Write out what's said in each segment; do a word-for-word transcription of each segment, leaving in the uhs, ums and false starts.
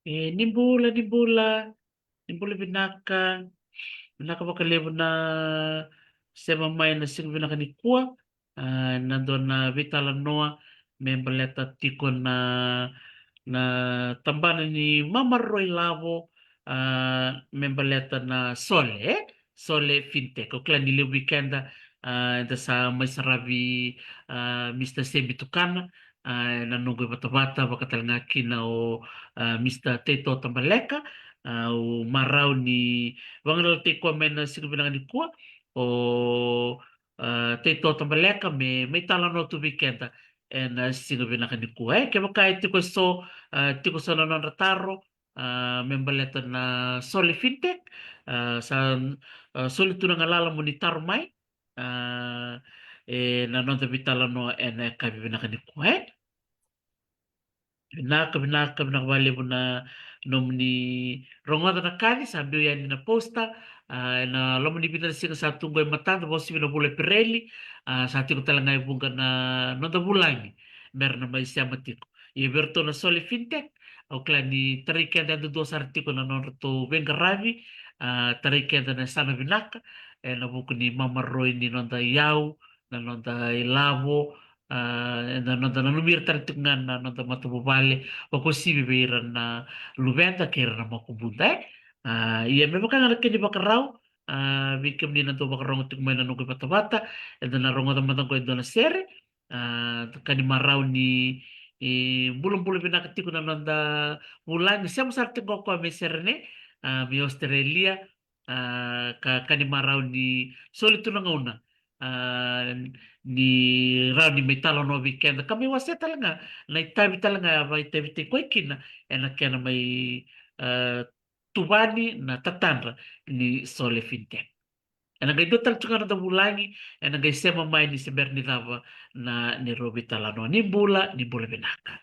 E, ni bula, ni bula, ni bula vinaka. Vinaka vakalevu na sema mai na siga vinaka nikua. A, na dua na veitalanoa me baleta tiko na, na tabana ni mamaroroi lavo, a, me baleta na Sole, e? Sole Fintech. Au kila ni levu vei keda, a, eda sa mai saravi, a, Mister Semi Tukana, a, ena noqu ivatavata, vaka tale ga kina o, a, Mister Teito Tabaleka. A, au marau ni vagalalataki koya mai na siga vinaka nikua, o, a, Teito Tabaleka me, me talanoa tu vei keda ena siga vinaka nikua. E, kevaka e tiko eso, a, tiko eso na nodra taro, a, me baleta na Sole Fintech, a, sa, a, soli tu na galala mo ni taro mai, a, ena noda veitalanoa ena yakavi vinaka nikua, e? Vinaka, vinaka, vinaka vakalevu na nomuni rogoca na kaci, sa biu yani na posta, a, ena loma ni vica na siga sa tu qo e matada, vakauasivi na vula Epereli, a, sa tiko tale ga e vuqa na noda vulagi, mera na mai sema tiko. Ia vei iratou na Sole Fintech, au kila ni tarai keda yadudua sara tiko na nodratou veiqaravi, a, tarai keda na yasana vinaka, ena vuku ni mamaroroi ni noda iyau, na noda ilavo, a, na noda nanumi ira tale tiko ga na noda matavuvale, vakauasivi vei ira na luveda kei ira na makubuda, e. A, ia me vaka ga na kena ivakarau, a, vei kemuni na dau vakarogo tiko mai na noqu ivatavata, eda na rogoca mada qo e dua na sere, a, ka ni marau ni, e, bulabula vinaka tiko na noda vulagi, sema sara tiko qo o koya mai Serene, a, mai Australia, a, ka, ka ni marau ni soli tu na gauna, a, ni rawa ni mai talanoa vei keda, ka mai wasea tale ga na itavi tale ga a vakaitavitaki koya kina ena kena mai, a, tuvani na tatadra ni Sole Fintech. Ena qai dua tale tu ga na noda vulagi, ena qai sema mai ni se bera ni cava na neirau veitalanoa. Ni bula, ni bula vinaka.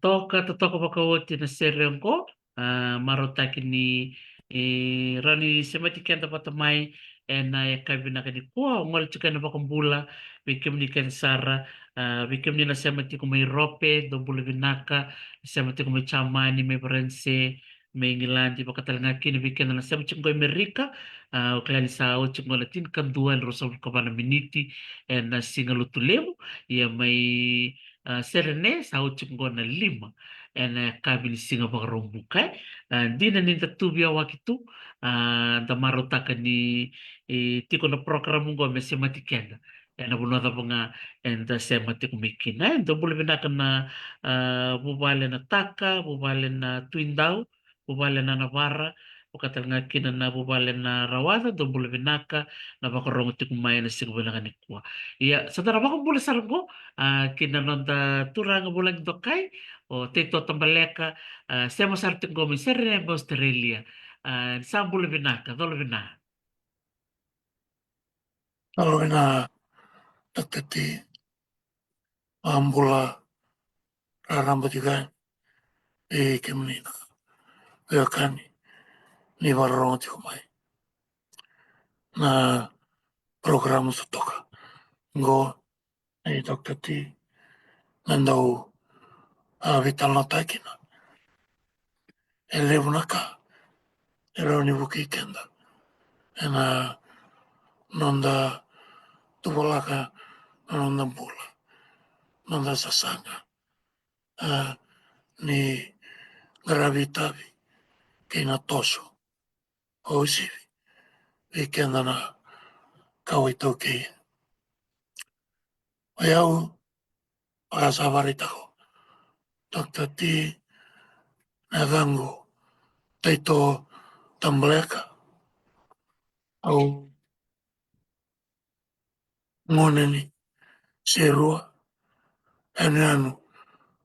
totoka, totoka vakaoti na sere oqo. A, marautaki ni, e, rawa ni semati keda vata mai ena yakavi vinaka nikua. Au gole tiko ena vakabula vei kemuni kece sara, a, vei kemuni na sema tiko mai Europe, dou bula vinaka, sema tiko mai Jamani, mai Varanise, mai Igiladi, vaka tale ga kina vei keda na sema tiko qo i Amerika. A, au kila ni sa oti qo na tinikadua e ruasagavulu ka va na miniti ena siga Lotulevu. Ia mai, a, Serene sa oti qo na lima ena yakavi ni siga Vakaraubuka, e. A, dina ni da tu via waki tu, a, da marautaka ni, e, tiko na program qo me semati keda ena vanua cava ga eda sema tiko mai kina, e. Dou bula vinaka na, a, vuvale na Taka, vuvale na Tui Dau, vuvale na Navara, vaka tale ga kina na vuvale na Rawaca, dou bula vinaka na vakarogo tiko mai ena siga vinaka nikua. Ia, sa da na vakabula sara qo, a, kina noda turaga vulagi dokai, o Taito Tabaleka, a, sema sara tiko qo mai Serene, mai Australia. A, sa bula vinaka, colo vina. Colo vina, Doctor T. Vakabula raraba tiko yani vei kemuni na veiwekani ni vakarorogo tiko mai na program totoka qo nei Doctor T, na dau, a, veitalanoataki kina. E levu na ka e rawa ni vukei keda ena noda tuvalaka na noda bula, noda sasaga, a, ni qaravi itavi kei na toso. Au sivi vei keda na kawa iTaukei. O yau, vaka sa vakaraitaka o Doctor T, na yacaqu Taito Tabaleka. Au gone ni Serua, yanuyanu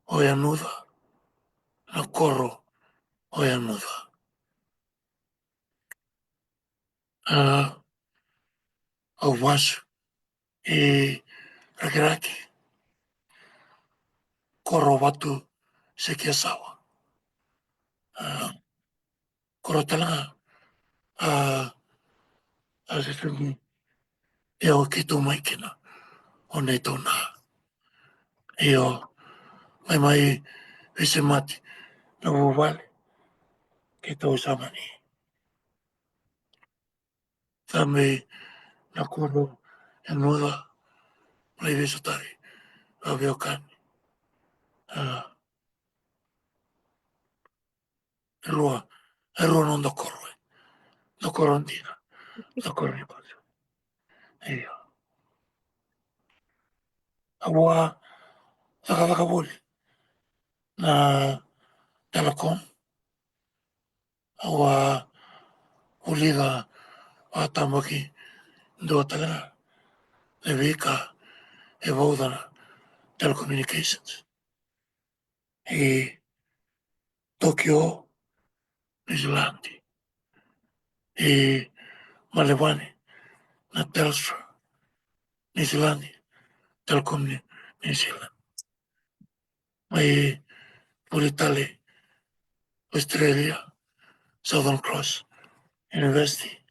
o Yanuca, na koro o Yanuca. A, au vasu i Rakiraki, koro o Vatusekiyasawa. A, koro tale ga, a, a, se sega ni, e, o keitou mai kina, o neitou na. Io, mai, mai veisemati na vuvale, keitou sa mani cabe na koro e Nuca, lai veisotari vakaveiwekani. A, e rua, e rua noda koro, e. Noda koro dina, noda koro ni koso. Io. Au a cakacaka voli na Telecom. Au a vulica vakatabakidua tale ga na veika e vauca na telecommunications i Tokyo, New Zealand, i Melbourne, na Telstra, New Zealand, Telecom New Zealand. Mai vuli tale Australia, Southern Cross University.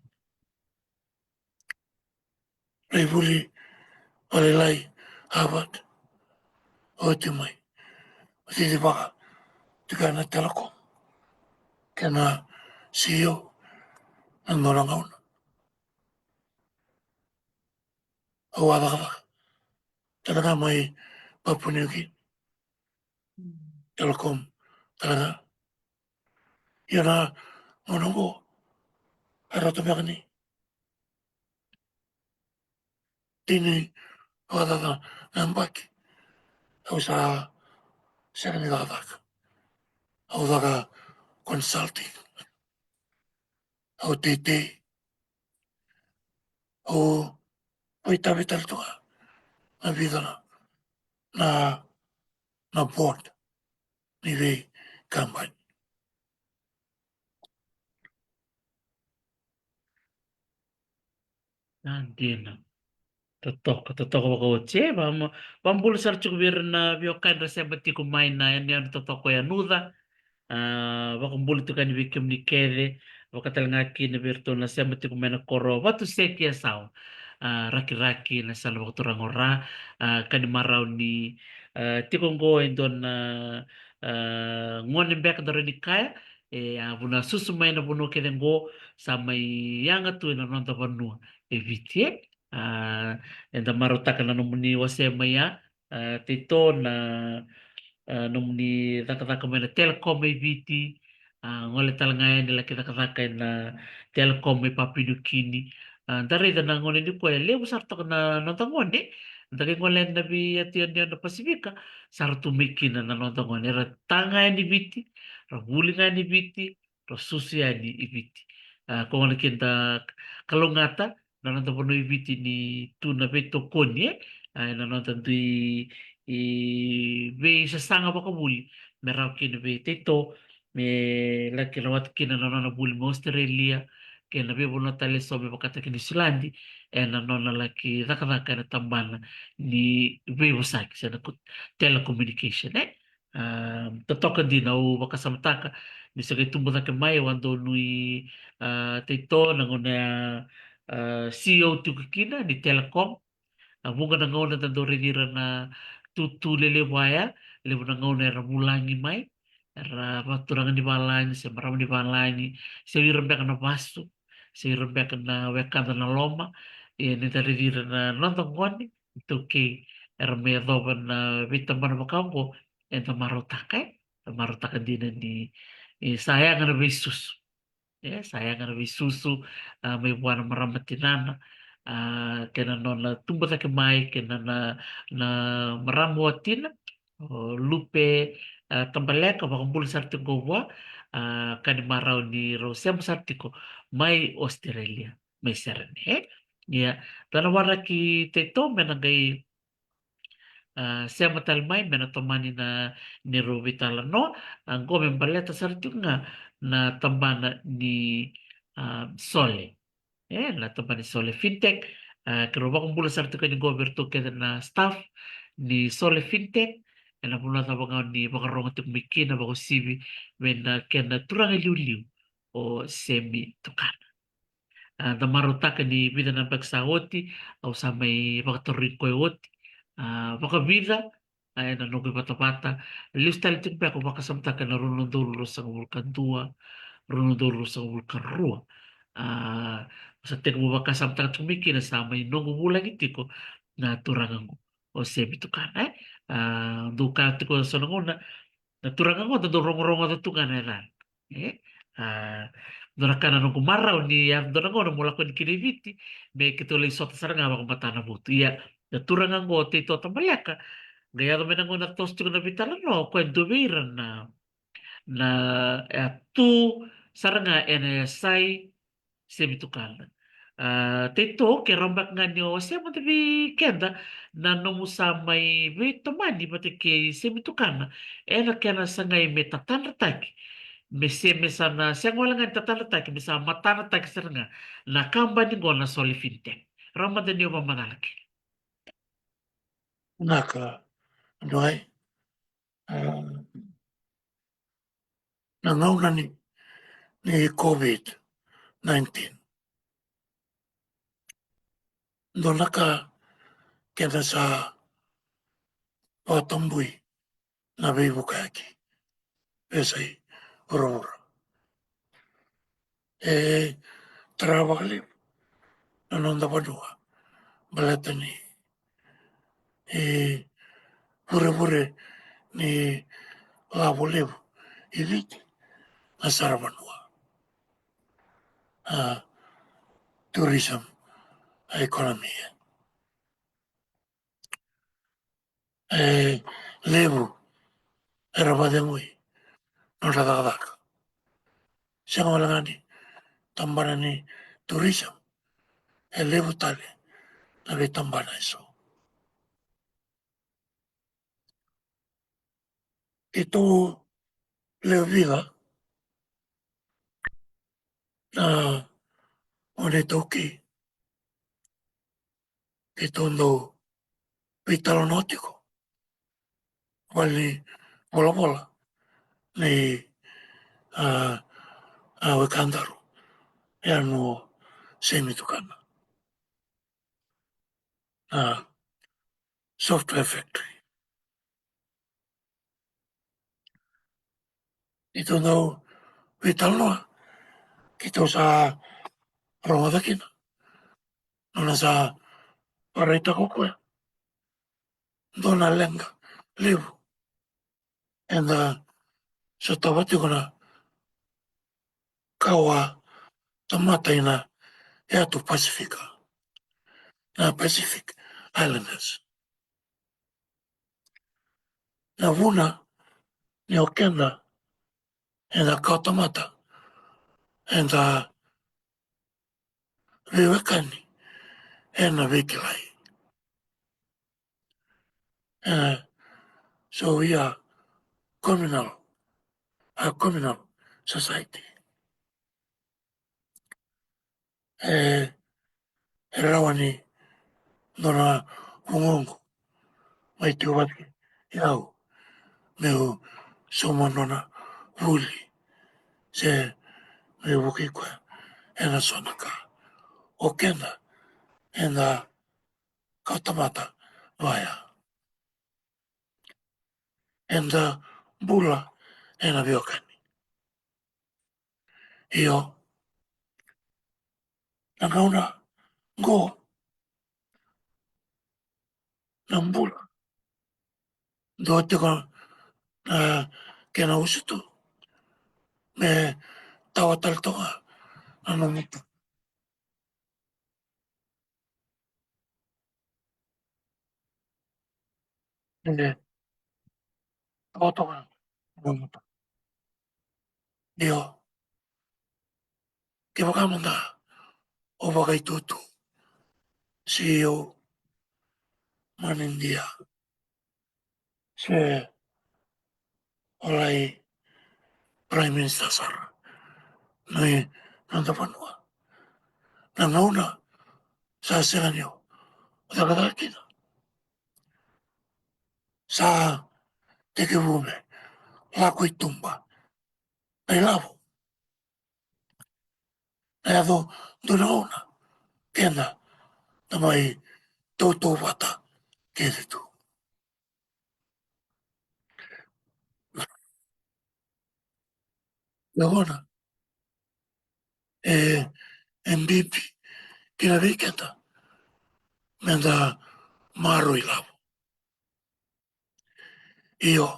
Mai vuli valailai Harvard, oti mai, cicivaka tiko na Telecom kei na C E O na nona gauna. Au a cakacaka tale ga mai Papua New Guinea, Telecom tale ga. Ia na gauna oqo e rauta beka ni tini vakacaca na yabaki au sa sega ni cakacaka. Au caka consulting, au teitei, au vakaitavi tale tu ga na vica na, na, na board ni veikabani. A, dina. Totoka, totoka vakaoti. E, vama, vabula sara tiko vei ira na veiwekani ra sema tiko mai na yanuyanu totoka o Yanuca. A, vakabula tiko yani vei kemuni kece, vaka tale ga kina vei iratou na sema tiko mai na koro Vatu Seki, Yasawa. A, Rakiraki, na yasana vakaturaga o Ra. A, ka ni marau ni, a, tiko oqo e dua na, a, gone beka da rawa ni kaya, e a vuna susu mai na vanua kece oqo, sa mai yaga tu ena noda vanua e Viti, e. A, eda marautaka na nomuni wasea mai ya, a, Teito, na, a, nomuni cakacaka mai na Telecom e Viti, a, gole tale ga yani laki cakacaka ena Telecom e Papua New Guinea. A, da raica na gauna nikua e levu sara toka na noda gone, da qai gole yani na veiyatu yanuyanu na Pasifika, sa ra tu mai kina na noda gone. Era ta ga yani Viti, ra vuli ga yani Viti, ra susu yani i Viti. A, ko gona kina da kalougata na noda vanua i Viti ni tu na veitokoni, e, a, ena noda dui, i, veisasaga vakavuli, me rawa kina vei Teito me laki rawata kina na nona vuli mai Australia kei na veivanua tale eso me vakataki Niusiladi, ena nona laki cakacaka ena tabana ni veivosaki se na ko-, telecommunication, e. A, totoka dina. Au vakasamataka ni sa qai tubu cake mai, au a donui, a, Teito na gauna, a, C E O tiko kina ni Telecom. A, vuqa na gauna da dau raici ira na tutu lelevu a ya, levu na gauna era vulagi mai, era vakaturaga ni valagi se marama ni valagi, se o ira beka na vasu, se o ira beka na wekada na loma. E, ni da raici ira na noda gone, iTaukei, era mai yacova na veitabana vaka oqo, eda marautaka, e? Eda marautaka dina ni, e, sa yaga na veisusu. E, sa yaga na veisusu, a, mai vua na marama tinana, a, kei na nona tubu cake mai, kei na, na, na marama watina, o Lupe, a, Tabaleka, vakabula sara tiko vua, a, ka ni marau ni rau sema sara tiko mai Australia, mai Serene, e? Ia, da na waraki Teito me na qai, a, sema tale mai me na tomani na neirau veitalanoa, a, qo me baleta sara tiko ga na tabana ni, a, Sole. E, na tabana ni Sole Fintech, a, keirau vakabula sara tiko yani qo vei iratou kece na staff ni Sole Fintech, ena vanua cava ga o ni vakarogo tiko mai kina, vakauasivi vei na kena turaga iliuliu o Semi Tukana. A, da marautaka ni vica na yabaki sa oti, au sa mai vakataroi koya oti, a, vakavica, a, ena noqu ivatavata. Lesu tale tiko beka au vakasamataka ena rua na udolu ruasagavulu ka dua, rua na udolu ruasagavulu ka rua. A, au sa tekivu vakasamataka tiko mai kina sa mai noqu vulagi tiko na turaga qo, o Semi Tukana, e? A, dou kaya tiko eso na gauna, na turaga qo da dau rogorogoca tu ga na yacana. E? A, dua na ka na noqu marau ni yaco dua na gauna mo lako yani kina i Viti, me keitou lai sota sara ga vakamatana votu. Ia, na turaga qo o Teito Tabaleka, qai yaco mai na gauna toso tiko na veitalanoa, o koya e dua vei ira na, na, e, tu sara ga ena yasai Semi Tukana. A, Teito, ke rawa beka ga ni o wasea mada vei keda na nomu sa mai veitomani vata kei Semi Tukana ena kena sagai me tatadrataki, me se, me sa na sega wale ga ni tatadrataki, me sa matanataki sara ga na kabani qo na Sole Fintech. Rawa mada ni o vakamacala kina. Vinaka, Anuai. A, na gauna ni, ni COVID nineteen, dua na ka keda sa vakatabui na veivukayaki veiyasai vuravura. E tara vakalevu na noda vanua baleta ni, e, vurevure ni lavo levu i Viti na saravanua, a, tourism, a, economy. E levu era vakacegui nodra cakacaka. Sega wale ga ni tabana ni tourism, e levu tale na veitabana eso. Keitou lewe vica na gone iTaukei keitou dau veitalanoa tiko vale ni volavola nei, a, a, wekadaru, e, o Semi Tukana, a, Software Factory. Keitou dau veitalanoa, keitou sa rogoca kina nona sa vakaraitaka o koya dua na leqa levu eda sotava tiko na kawa tamata ina yatu Pasifika, na Pacific Islanders. Na vuna ni o keda eda kawa tamata eda veiwekani ena veikilai. E, so we are communal, a communal society. E, e rawa ni dua na vugoqu mai tiko vata kei au meu sauma nona vuli se meu vukei koya ena so na ka. O keda eda kawa tamata vaya, eda bula ena veiwekani. Io, na gauna qo na bula dua tiko na kena usutu me tawa tale toka na nomu tu. E, tawa toka na nomu tu. Io, kevaka mada o vakaitutu se o manidia se o lai Prime Minister sara mai noda vanua, na gauna sa sega ni o cakacaka kina, sa tekivu me lako i tuba na ilavo. Na yaco dua na gauna keda na mai tautauvata kece tu. Na gauna e, e bibi kina vei keda meda maroroi lavo. Io,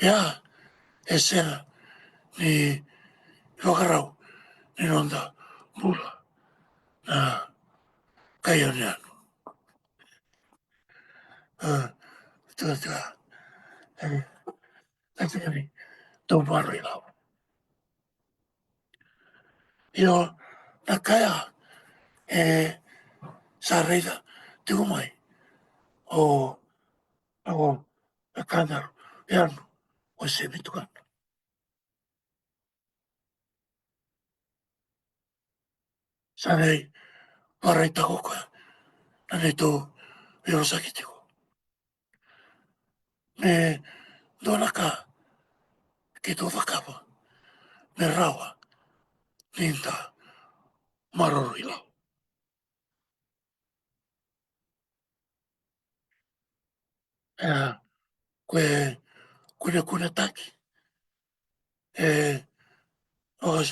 ia, e sega ni vakarau ni noda bula na kai yanuyanu. A, tika, tika. E, e sega ni dau maroroi lavo. Io, na ka ya e sa raica tiko mai o, o wekadaru yanuyanu o Semi Tukana. Sa qai vakaraitaka o koya na neitou veivosaki tiko me dua na ka keitou cakava me rawa ni da maroroi lavo. E, ko e kunekunetaki, e, o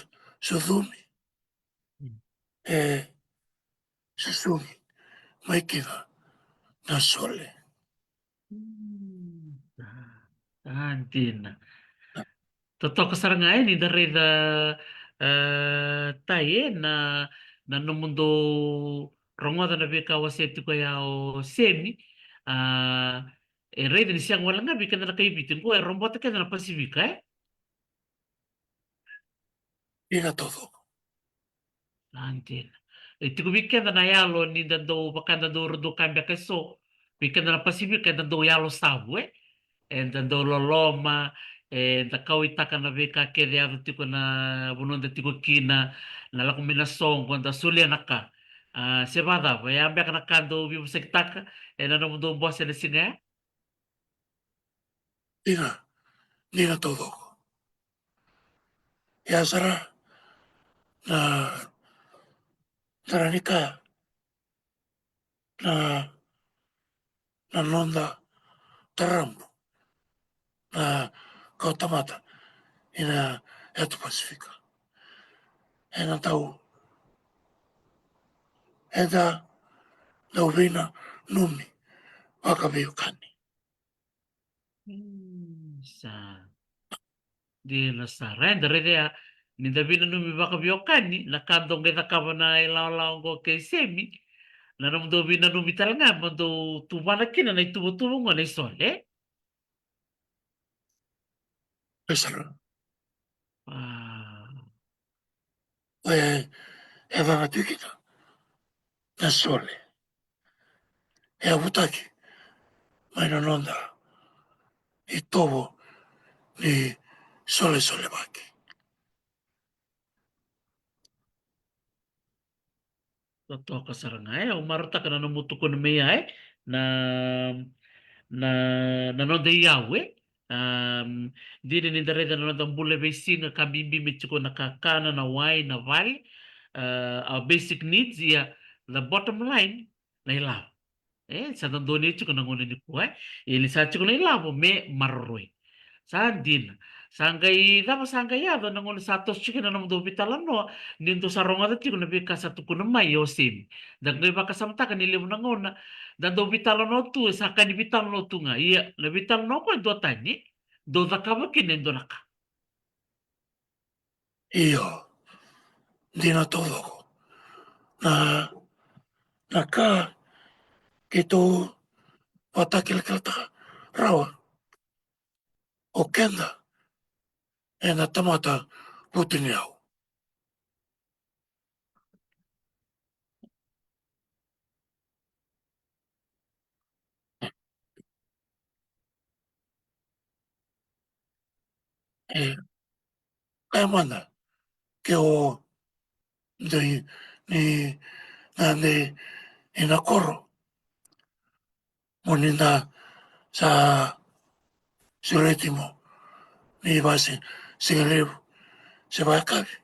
sucumi, e, susugi mai kina na sole. Mm. A, dina. Totoka sara ga e ni da raica, e, Tai, e, na, na nomudou rogoca na veika wasea tiko ya o Semi. A, e raica ni sega wale ga vei keda na kai Viti, qo e robota keda na Pasifika, e? Ira taucoko. A, dina. E tiko vei keda na yalo ni da dau, vaka da dau, ra dau ka beka eso. Vei keda na Pasifika eda dau yalo savu, e? Eda dau loloma, eda kauwaitaka na veika kece yaco tiko na vanua da tiko kina, na lako mai na soqo, da solia na ka. A, se vakacava, e a beka na ka dou veivosakitaka ena nomudou bose ena siga ya? Dina, dina taucoko. Ia sara na, sara ni kaya na, na noda tarabu na kawatamata ina yatu Pasifika. Ena dau, eda dau veinanumi vakaveiwekani. Mm, sa dina sara. Eda raica ya, ni da veinanumi vakaveiwekani, na ka dou qai cakava na ilawalawa oqo kei Semi, na nomudou veinanumi tale ga mo dou tuvana kina na ituvatuva oqo na isole. E sara. A. E, e vaga tiko kina na sole. E a vutaki mai na noda itovo ni solesolevaki. Totoka sara ga, e, au marautaka na nomu tukuna mai ya, e, na, na, na noda iyau, e. Am, dina ni da raica na noda bula e veisiga, ka bibi me tiko na kakana, na wai, na vale, a, our basic needs, ia, the bottom line, na ilavo. E, sa dodonu e tiko na gauna nikua, e. Ia ni sa tiko na ilavo me maroroi. Sa dina. Sa qai cava, sa qai yaco na gauna sa toso tiko kina na nomudou veitalanoa, ni dou sa rogoca tiko na veika sa tukuna mai o Semi. Da qai vakasamataka ni levu na gauna da dau veitalanoa tu, e sa ka ni veitalanoa tu ga. Ia na veitalanoa qo e duatani, dou cakava kina e dua na ka. Io, dina taucoko. Na, na ka keitou vakatakilakilataka rawa o keda ena tamata vutuniyau. E, kaya mada ke o dui ni gade ina koro, mo ni da sa sureti mo ni vasi sigalevu se vayakavi.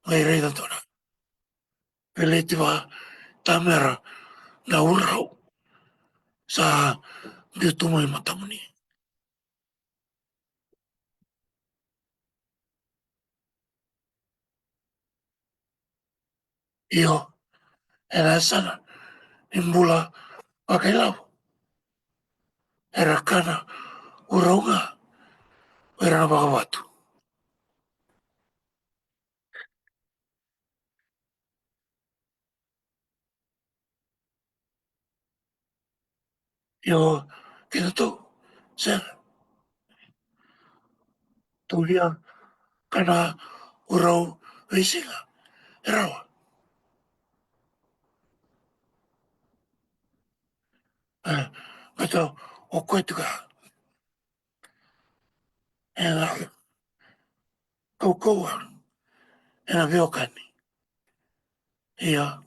Qai raica dua na veleti vakatamera na urau sa biu tu mai matamuni. Io, ena yasana ni bula vakailavo, era kana urau ga o ira na vakavatu. Io, keitou sega. Tou via kana urau veisiga e rawa. E, keitou o koya tiko ena kaukauwa ena veiwekani. Ia,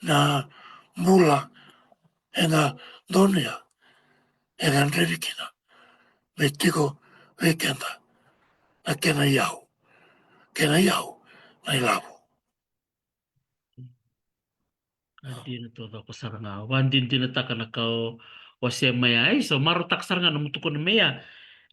na bula ena donuya e gadrevi kina me tiko vei keda na kena iyau, kena iyau na ilavo. A dina taucoko sara ga. Au vakadinadinataka na ka o, o se mai ya. Ai, so marautaka sara ga na nomu tukuna mai ya.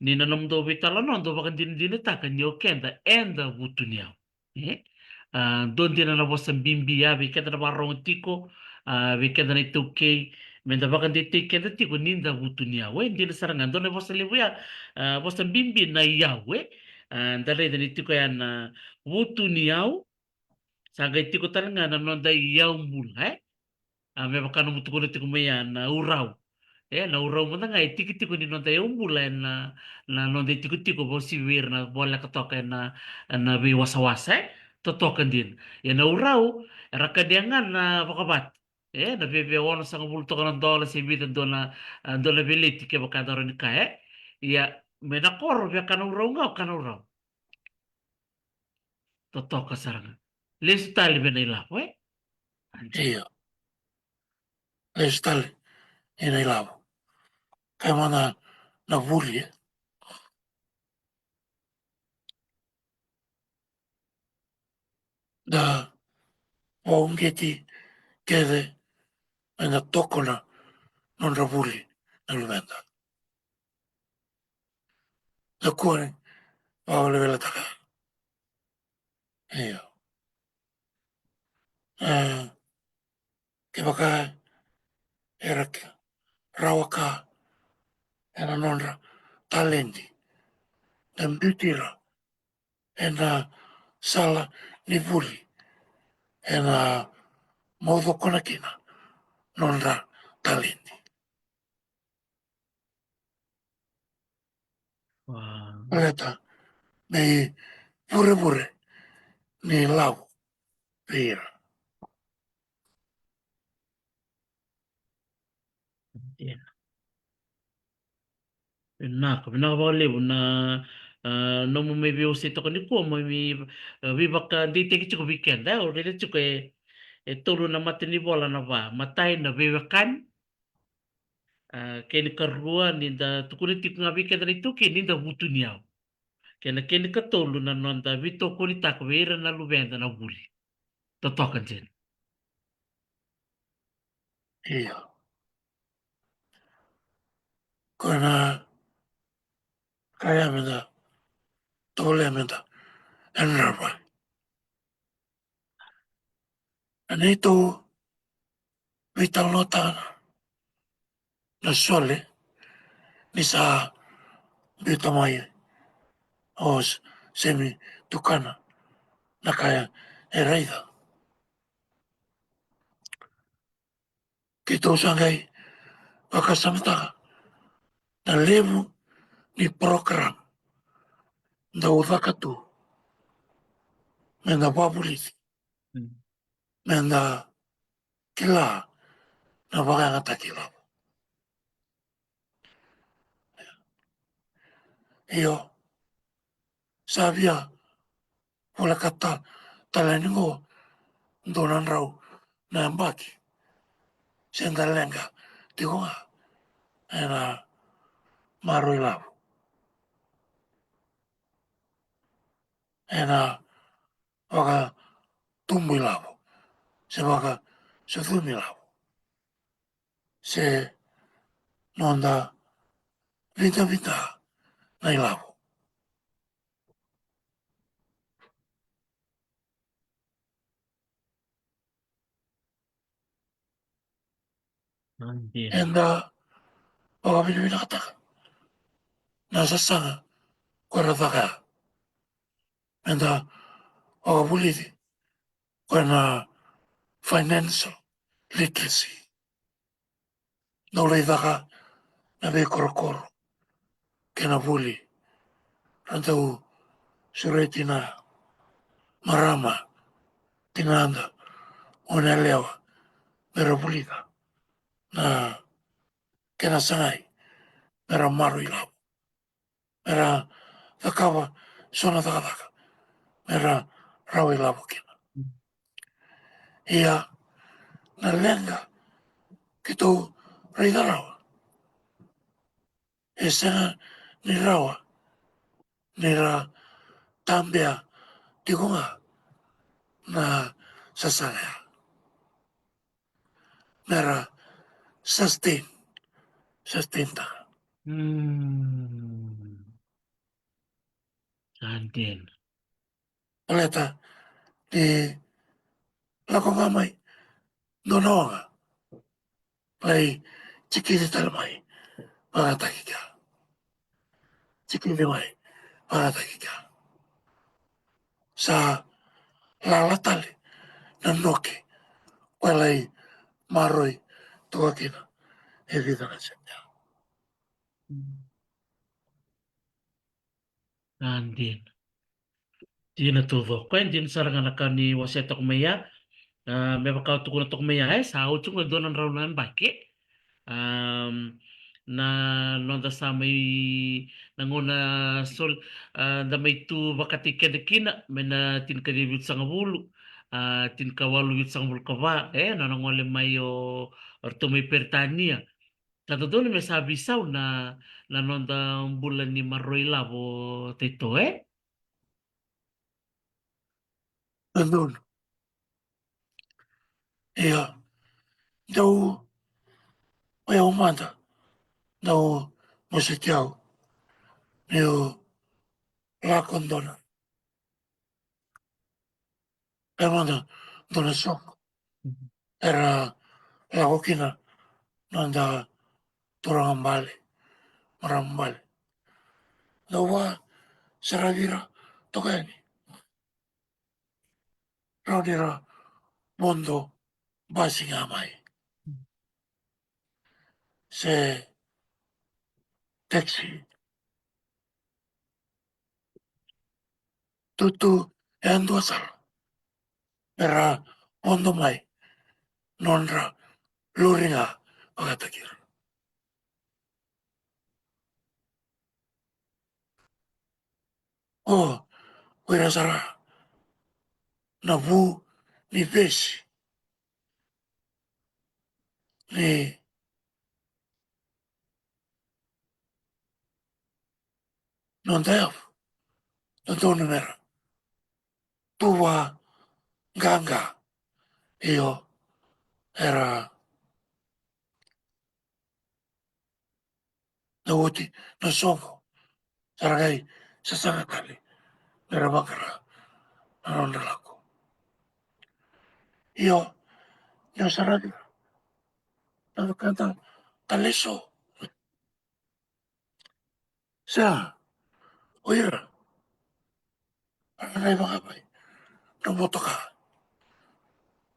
Ni na nomudou veitalanoa dou vakadinadinataka ni o keda eda vutuniyau. E? A, dua dina na vosa bibi ya vei keda na vakarorogo tiko, a, vei keda na iTaukei, me da vakadeitaki keda tiko ni da vutuniyau. E dina sara ga, dua na vosa levu ya, a, vosa bibi na iyau, e? A, da raica ni tiko ya na vutuniyau, sa qai tiko tale ga na noda iyau bula, e? A, me vaka nomu tukuna tiko mai ya na urau. E, na urau mada ga e tikitiki ni noda iyau bula ena, na noda itikotiko, vakauasivi vei ira na voleka toka ena, ena veiwasawasa, e? Totoka dina. Ia na urau, era kania ga na vakavatu. E, na viavia onosagavulu toka na dola se vica dua na, a, dua na veleti kevaka da rawa ni kaya, e? Ia, mai na koro, via kana urau ga, o kana urau. Totoka sara ga. Lesu tale vei na ilavo, e? Io. Lesu tale ina ilavo. Kaya mada na vuli, e? Da vakauqeti kece me da tokona nodra vuli na luveda. Da kua ni vakavelavelataka. Io. E, kevaka era ke-, rawa ka ena nodra taledi, da biuti ira ena sala ni vuli, ena maucokona kina nodra taledi. Wow. Baleta na ivurevure ni lavo vei ira. Io. Vinaka, vinaka vakalevu na, a, nomu mai veiwasei toka nikua, mai vei, a, veivakadeitaki tiko vei keda, e, au raica tiko e, e tolu na matanivola na va, matai na veiwekani, a, kena ikarua ni da tukuna tiko ga vei keda na iTaukei ni da vutuniyau. Kei na kena ikatolu na noda veitokonitaka vei ira na luveda na vuli. Totoka dina. Io. Ko na kaya me da, tole me da, e na va. E neitou veitalanoataka na Sole ni sa biuta mai o S-, Semi Tukana na ka e raica. Keitou sa qai vakasamataka na levu ni program dau caka tu me da vakavulici, mm, me da kila na vakayagataki lavo. Io, sa via voleka ta-, tale ni qo dua na drau na yabaki se da leqa tiko ga e na maroroi lavo, e na vakatubu ilavo se vakasucumi lavo, se noda vidavida na ilavo. Eda vakavinavinakataka na sasaga ko era caka ya. Eda vakavulici ko na financial literacy. Dau lai caka na veikorokoro kei na vuli. Ra dau sureti na marama, tinada, goneyalewa me ra vulica na kena sagai me ra maroroi lavo, me ra cakava so na cakacaka me ra rawa ilavo kina. Ia na leqa keitou raica rawa, e sega ni rawa ni ra tabea tiko ga na sasaga ya me ra sustain, sustain taka. Mm. Sa dina. Baleta ni lako ga mai dua na oga lai tikici tale mai vakayagataki kea. Tikici mai vakayagataki kea. Sa lala tale na noke ko lai maroroi toka kina e vica na sede. A dina. Dina taucoko, e dina sara ga na ka ni wasea toka mai ya. A, me vaka au tukuna toka mai ya, e sa oti ga e dua na drau na yabaki. Am, na noda sa mai, na gauna Sol, a, da mai tu vakataki keda kina mai na tinikaciwa vitusagavulu, a, tinikawalu vitusagavulu ka va, e, nona gole mai o, o ratou mai Peritania. Sa dodonu me sa veisau na, na noda bula ni maroroi lavo, Taito, e? Dodonu. Ia, dau, o yau mada, dau mositi au, meu lako dua na, e mada dua na soqo. Mhm. Era lako kina noda turaga bale, marama bale. Dau vakasaravi ira toka yani. Rawa ni ra vodo basi ga mai. Se taxi. Tutu e dua sara. Era vodo mai. Nodra lori ga vakataki ira. O, o ira sara na vu ni vesi ni noda yavu, dodonu mera tuva qaqa. Io, era na oti na soqo, sa ra qai sasaga tale mera vaqara na nodra lako. Io, ni o saravi na wekada tale so. Sa o ira, a ra qai vaka mai na motoka,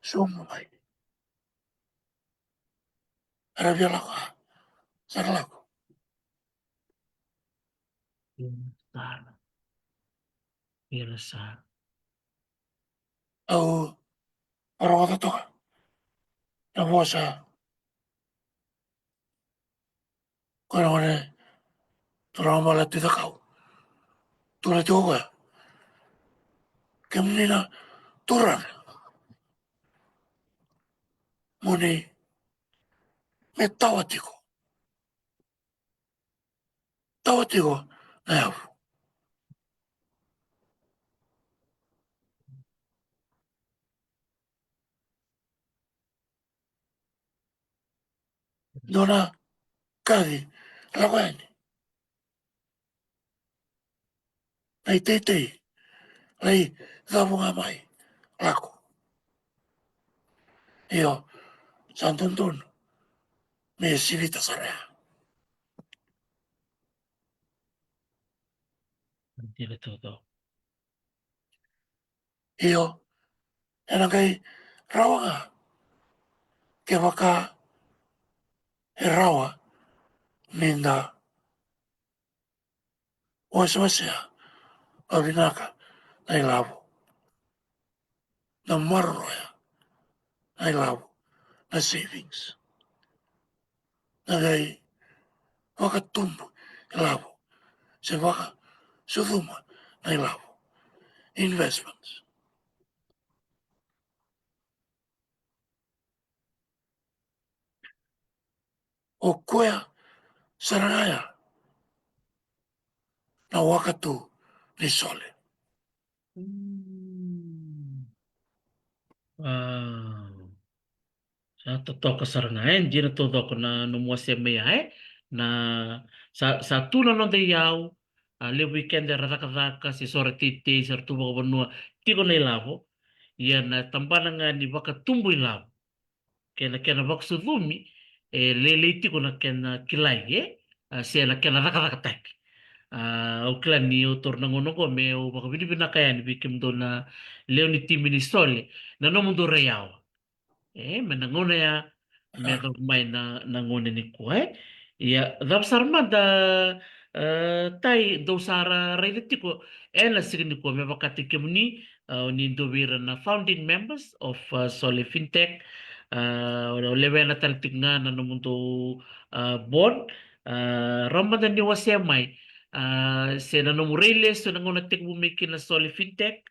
sobu mai. Era via lako, a, sa ra lako. Io, sa. Io, sa. Au, au rogoca toka na vosa ko na gone turaga bale Tui Cakau. Tukuna tiko o koya, kemuni na turaga, mo ni me tawa tiko. Tawa tiko na yavu. Dua na kaci lako yani. Na iteitei lai cavu ga mai, lako. Io, sa dodonu me sivita sara ya. Dina taucoko. Io, ena qai rawa ga kevaka e rawa ni da wasewasea vavinaka na ilavo, na maroroya na ilavo, na savings, na qai vakatubu ilavo se vakasucuma na ilavo, investments. O koya sara ga ya na waka tu ni sole. Mm. A, sa totoka sara ga, e, dina taucoko na nomu wasea mai ya, e. Na, sa, sa tu na noda iyau, a, levu i keda era cakacaka, se so ra teitei, se ra tu vakavanua, tiko na ilavo. Ia na tabana ga ni vakatubu ilavo kei na kena vakasucumi, e, lailai tiko na kena kilai, e, a, se na kena cakacakataki. A, au kila ni au taura na gauna oqo meu vakavinavinaka yani vei kemudou na lewe ni timi ni sole, na nomudou raiyawa. E, mai na gauna ya me yacova mai na, na gauna nikua, e. Ia, cava sara mada, e, Tai, dou sa ra raica tiko ena siga nikua, me vakataki kemuni, a, o ni dua vei ira na founding members of, a, Sole Fintech. A, o lewena tale tiko ga na nomudou, a, board. A, rawa mada ni wasea mai, a, se na nomu rai lesu ena gauna tekivu mai kina na Sole Fintech,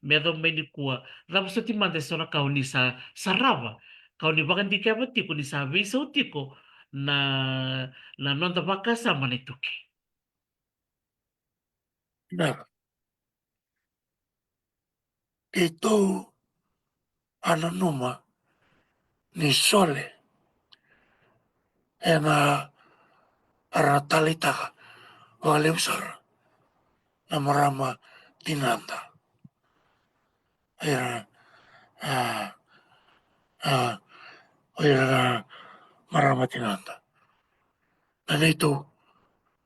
me yacova mai nikua. Cava soti mada eso na ka o ni sa sarava, ka o ni vakadikeva tiko ni sa veisau tiko na, na noda vakasama na iTaukei? Na, keitou a nanuma ni sole ena, era taleitaka vakalevu sara na marama tinada. Era, a, a, o ira na marama tinada. Na neitou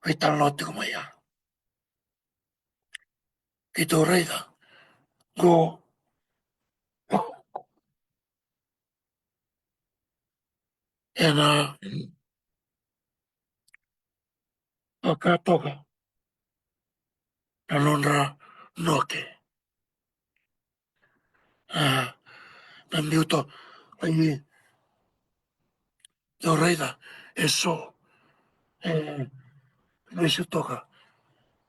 veitalanoa tiko mai ya. Keitou raica qo ena vaka toka na nodra noke. A, na biuta, ai, dou raica eso e vesu toka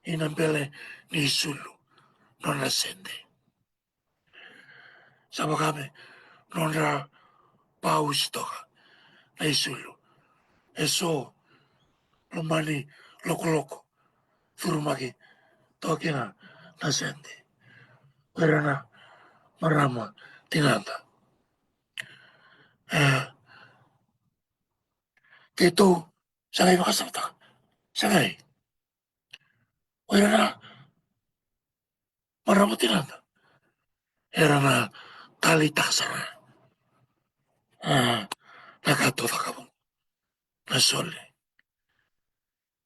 ina bele ni sulu nona sede. Sa vaka me nodra pausi toka na isulu. Eso lomani lokoloko, curumaki toka kina na sede. O ira na marama tinada. E, keitou sa qai vakasamataka, sa qai, o ira na marama tinada era na taleitaka sara, a, na ka tou cakava, na sole.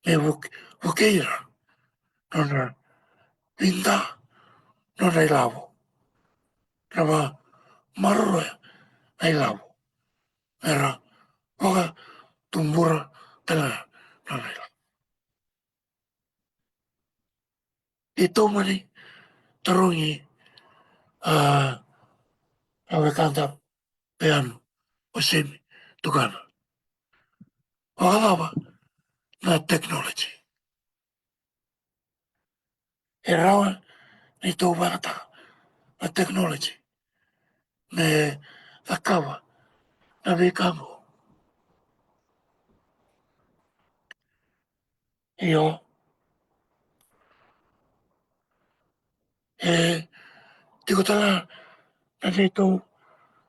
Me vuk-, vukei ira, nodra vida, nodra ilavo, na vakamaroroya na ilavo, mera vakatubura tale ga nodra ilavo. E taumani tarogi, a, a wekada Peanu, o Semi, tukana. Vakacava na technology? E rawa ni tou vagataka na technology me cakava na veika qo? Io. E tiko tale na neitou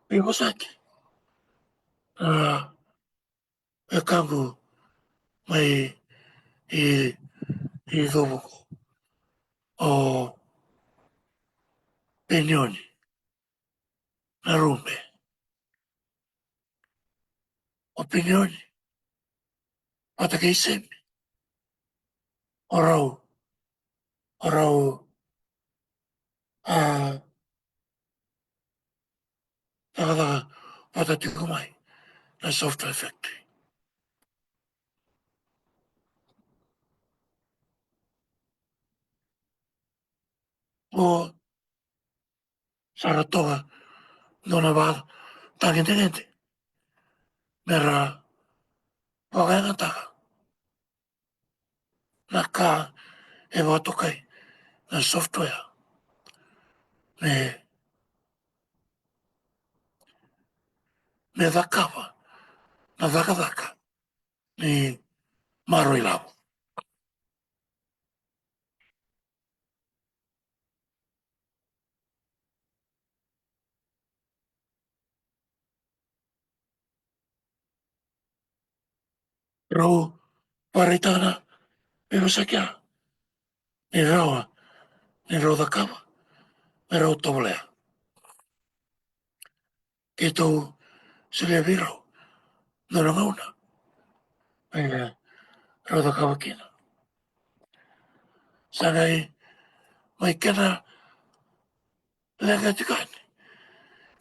veivosaki. A, e kaqu mai i, i Covuqu, o Penioni na Rube. O Penioni vata kei Semi, o rau, o rau, a, cakacaka vata tiko mai na software factory. O sa ra toka dua na vakatagedegede me ra vakayagataka na ka e vakatokai na software me, me cakava na cakacaka ni maroroi lavo. Rau vakaraitaka na veivosaki ya ni rawa ni rau cakava me rau tovolea. Keitou solia vei rau dua na gauna me rau cakava kina. Sa qai mai kena leqa tiko yani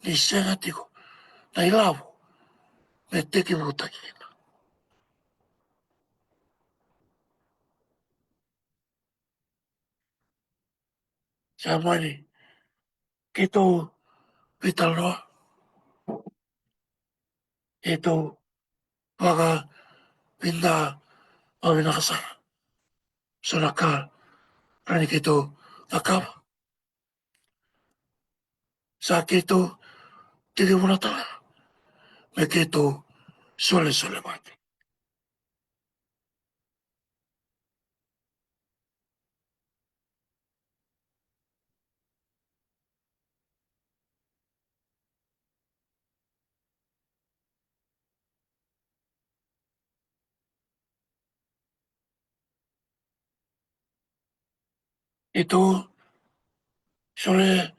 ni sega tiko na ilavo me tekivutaki kina. Sa mani keitou veitalanoa, keitou vakavida vakavinaka sara. So na ka rawa ni keitou cakava. Sa keitou tekivu na tala me keitou solesolevaki. Keitou sole,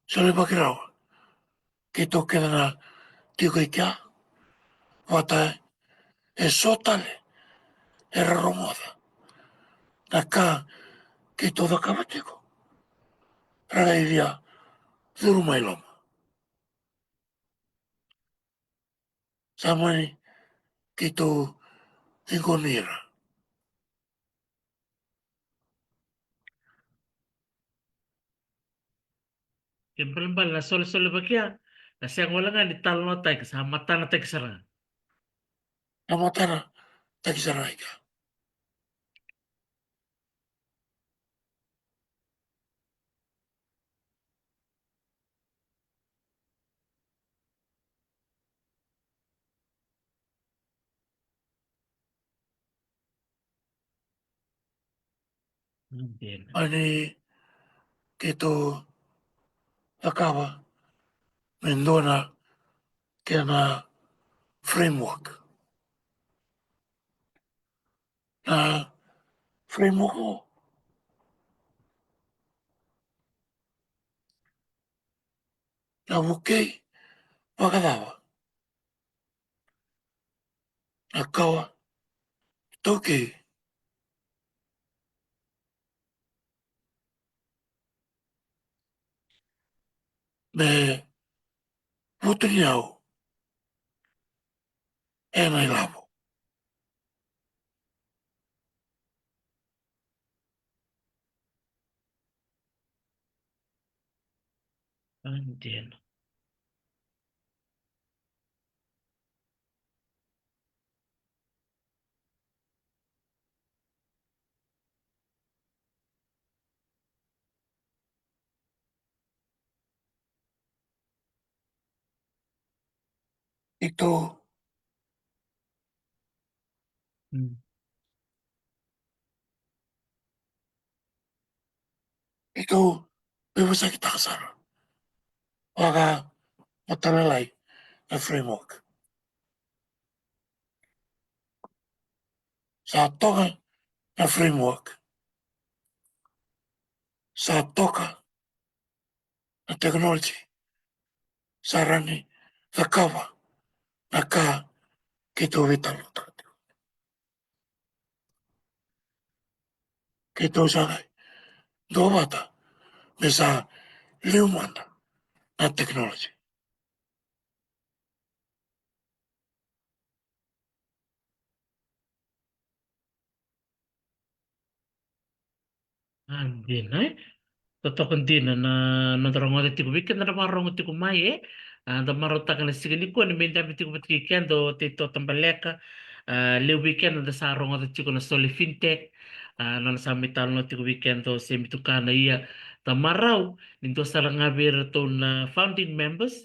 solevaki rawa keitou kece na tiko i kea, vata eso tale era rogoca na ka keitou cakava tiko, ra qai via curu mai loma. Sa mani keitou ciqomi ira. Kena ibalebale na solesolevaki ya, na sega wale ga ni talanoataki, sa matanataki sara ga. Sa matanataki sara ga i kea. Dina. Ani keitou cakava me dua na kena framework. Na framework o na vukei vakacava na kawa iTaukei me vutuniyau ena ilavo. Dina. Keitou, keitou veivosakitaka sara vakamatailalai na framework. Sa toka na framework, sa toka na technology, sa rawa ni cakava na ka keitou veitalanoataka tiko. Keitou sa qai duavata me sa liu mada na technology. A, dina, e? Totoka dina na noda rogoca tiko. Vei keda na vakarorogo tiko mai, e? A, da marautaka na siga nikua ni mai dabe tiko vata kei keda o Teito Tabaleka. A, levu vei keda da sa rogoca tiko na Sole Fintech. A, nona sa mai talanoa tiko vei keda o Semi Tukana. Ia, da marau ni dua sara ga vei iratou na founding members,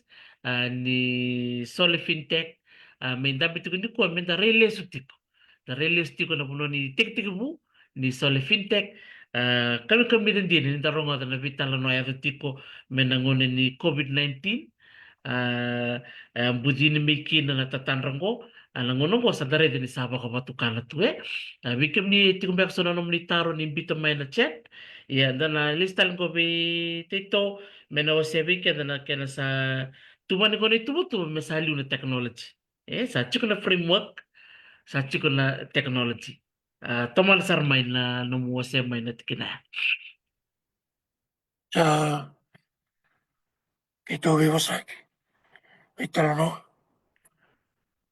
a, ni Sole Fintech. A, mai dabe tiko nikua me da rai lesu tiko. Da rai lesu tiko na vanua ni tekitekivu ni Sole Fintech. A, kamikamica dina ni da rogoca na veitalanoa e yaco tiko mai na gauna ni COVID nineteen. A, e bucini mai kina na tatadra oqo. A, na gauna oqo sa da raica ni sa vakavatukana tu, e. A, vei kemuni e tiko beka so na nomuni taro ni biuta mai na chat. Ia, da na lesu tale oqo vei Teito me na wasea vei keda na kena sa tuvani oqo na ituvatuva me sa liu na technology. E, sa tiko na framework, sa tiko na technology. A, tomana sara mai na nomu wasea mai na tikina ya. Sa keitou veivosaki, veitalanoa,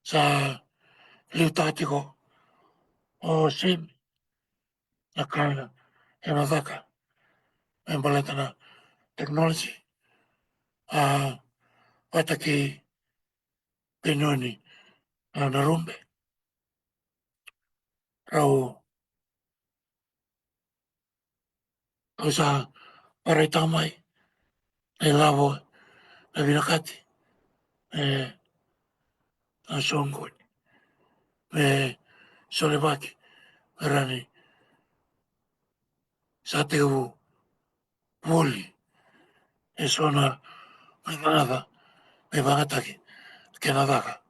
sa liutaka tiko o Semi na ka ena caka me baleta na technology. A, vata kei Penioni, a, Narube. Rau, rau sa vakaraitaka mai na ilavo na vinakati, e, na soqoni me solevaki, me rawa ni sa tekivu voli e so na gagaca me vagataki kena caka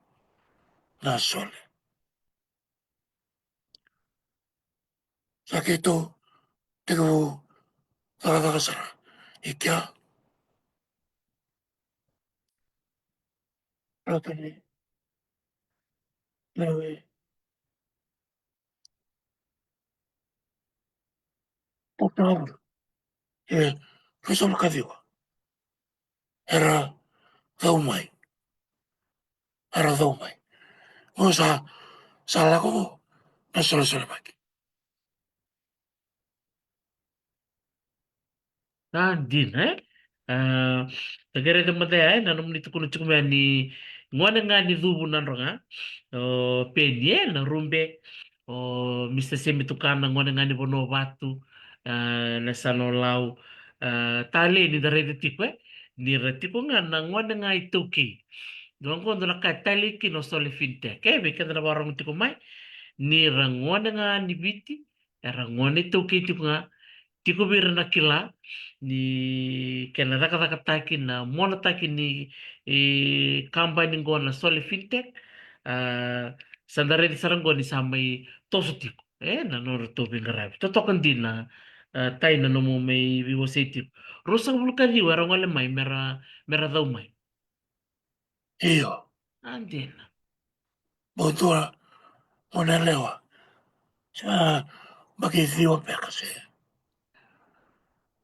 na sole. Sa keitou tekivu cakacaka sara i kea. Rauta ni lewe totoru e ruasagavulu ka ciwa era cau mai. Era cau mai. O sa, sa lako na solesolevaki. A dina, e? A, da kerei mada ya, e, na nomuni tukuna tiko mai ni gone ga ni Cuvu, Nadroga, o Peni, e, na Rube, o Mister Semi Tukana, gone ga ni Vanuavatu, a, na Sanolau, a, talei ni da raica tiko, e, ni ra tiko ga na gone ga iTaukei. Dua qo dua na ka e talei kina o Sole Fintech, e, vei keda na vakarorogo tiko mai, ni ra gone ga ni Viti, era gone iTaukei tiko ga, tiko vei ira na kila ni kena cakacakataki, na monataki ni, e, kabani qo na Sole Fintech. A, sa da raica sara qo ni sa mai toso tiko, e, na nodratou veiqaravi. Totoka dina, a, Tai, na nomu mai veiwasei tiko. Ruasagavulu ka ciwa era gole mai mera, mera cau mai. Io. A dina. Bau dua na gone yalewa. Sa baki ciwa beka se.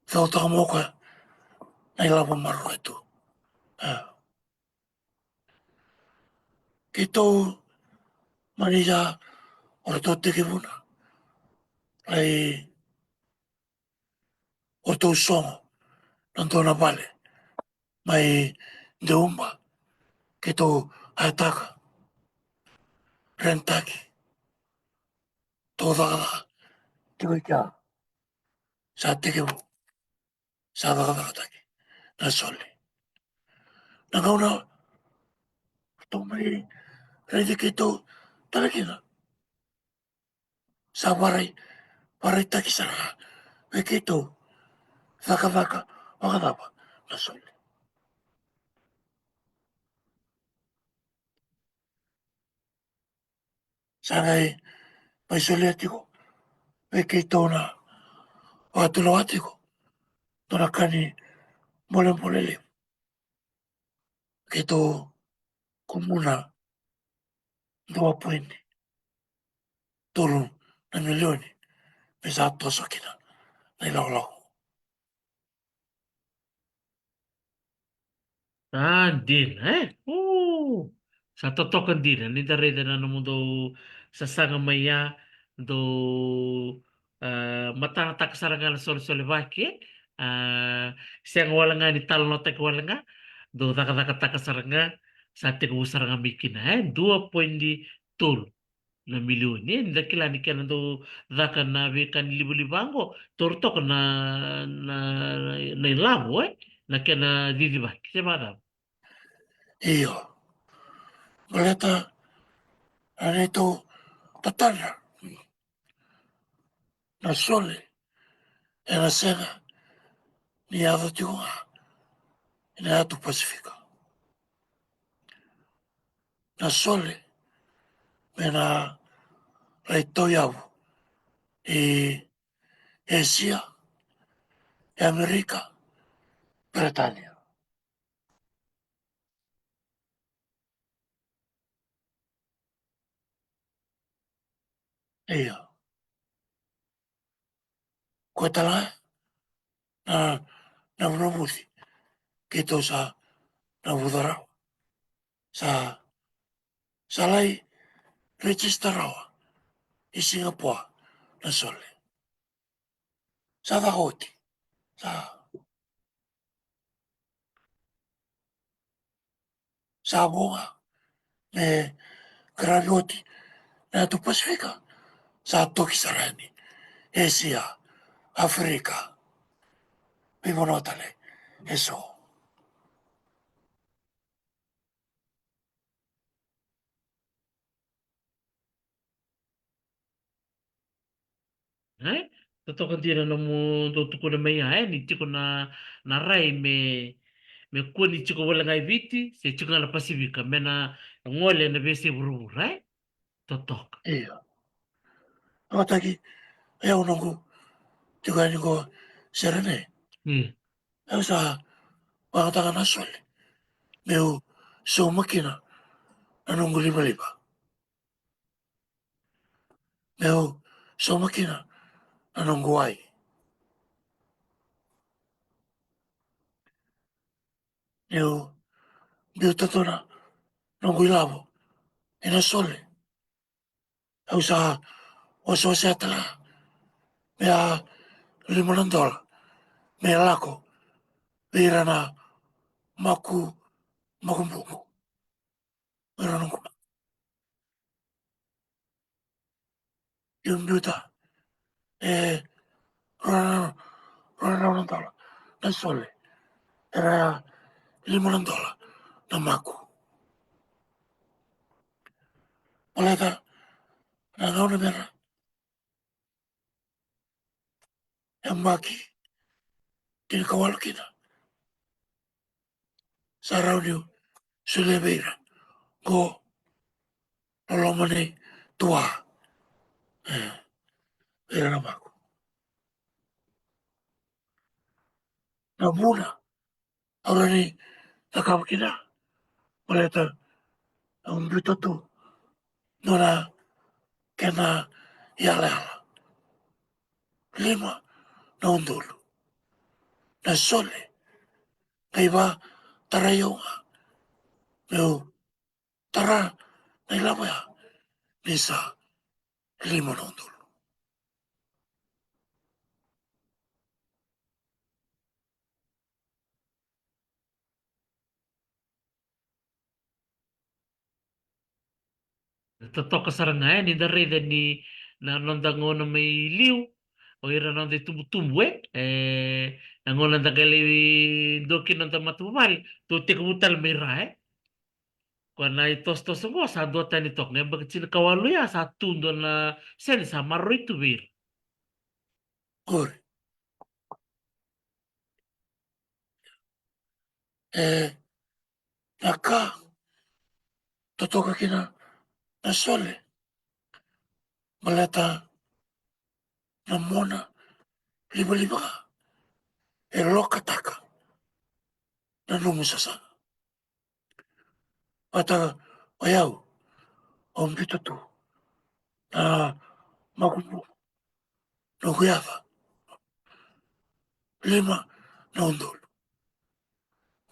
Cautaka mo koya na ilavo maroroi tu. A. Keitou mani sa, o ratou tekivuna. Lai o ratou sogo na dua na vale mai Deuba, keitou a yataka, rentaki, tou cakacaka tiko i kea. Sa tekivu, sa cakacakataki na sole. Na gauna tou mai raici keitou tale kina, sa varai, varaitaki sara vei keitou, cakacaka vakacava na sole. Sa qai mai solia tiko vei keitou na vakatulewa tiko dua na ka ni bolebole levu. Keitou kumuna dua poidi tolu na milioni me sa toso kina na ilakolako. A dina, e? O, sa totoka dina ni da raica na nomudou sasaga mai ya, dou, a, matanataka sara ga na solesolevaki, e? A, sega wale ga ni talanoataki wale ga, dou cakacakataka sara ga, sa tekivu sara ga mai kina, e? Dua poidi tolu na milioni, e? Ni da kila ni kena dau caka na veika ni livaliva qo, taura toka na, na, na ilavo, e? Na kena cicivaki, se vakacava? Io. Baleta na neitou tatadra, na sole ena sega ni yaco tiko ga ena yatu Pasifika. Na sole me na lai tauyavu i Esia, e Amerika, Peretania. Io. Koya tale ga na, na vunavuna keitou sa navuca rawa. Sa, sa lai register rawa i Singapore na sole. Sa caka oti. Sa, sa vo ga me qaravi oti na yatu Pasifika. Sa toki sara yani Esia, Aferika, veivanua tale eso. E? Totoka dina na nomu dau tukuna mai ya, e? Ni tiko na, na rai me, me kua ni tiko wale ga i Viti, se tiko ga na Pasifika, me na gole na veiyasai vuravura, e? Totoka. Io. Vakataki, e au noqu tiko yani qo Serene. Mm. Au sa vakayagataka na sole meu sauma kina na noqu livaliva. Meu sauma kina na noqu wai. Meu biuta tu na noqu ilavo ena sole. Au sa wasewasea tale ga me a lima na dola me lako vei ira na maku, makubuqu. Vei ira na maku. Io, biuta e rua na, rua na dola na sole, era lima na dola na maku. Baleta na gauna me ra yabaki tinikawalu kina, sa rawa niu solia vei ira qo na loma ni tua. E, vei ira na maku. Na vuna au rawa ni cakava kina, baleta au biuta tu dua na kena iyalayala. Lima na udolu na sole. Qai vakatarai au ga meu tara na ilavo ya ni sa lima na udolu. Totoka sara ga, e, ni da raica ni na noda gauna mai liu, o ira na noda itubutubu, e, e, na gauna da qai lai dua kina noda matavuvale, tou tekivu tale mai ra, e. Koya na itosotoso qo sa duatani toka, e, yabaki tinikawalu ya sa tu dua na sede sa maroroi tu vei ira. Qori. E, na ka totoka kina na sole, baleta na mona livaliva ga e lokataka na nomu sasaga. Vata o yau, au biuta tu na makubuqu, noqu yaca, lima na udolu.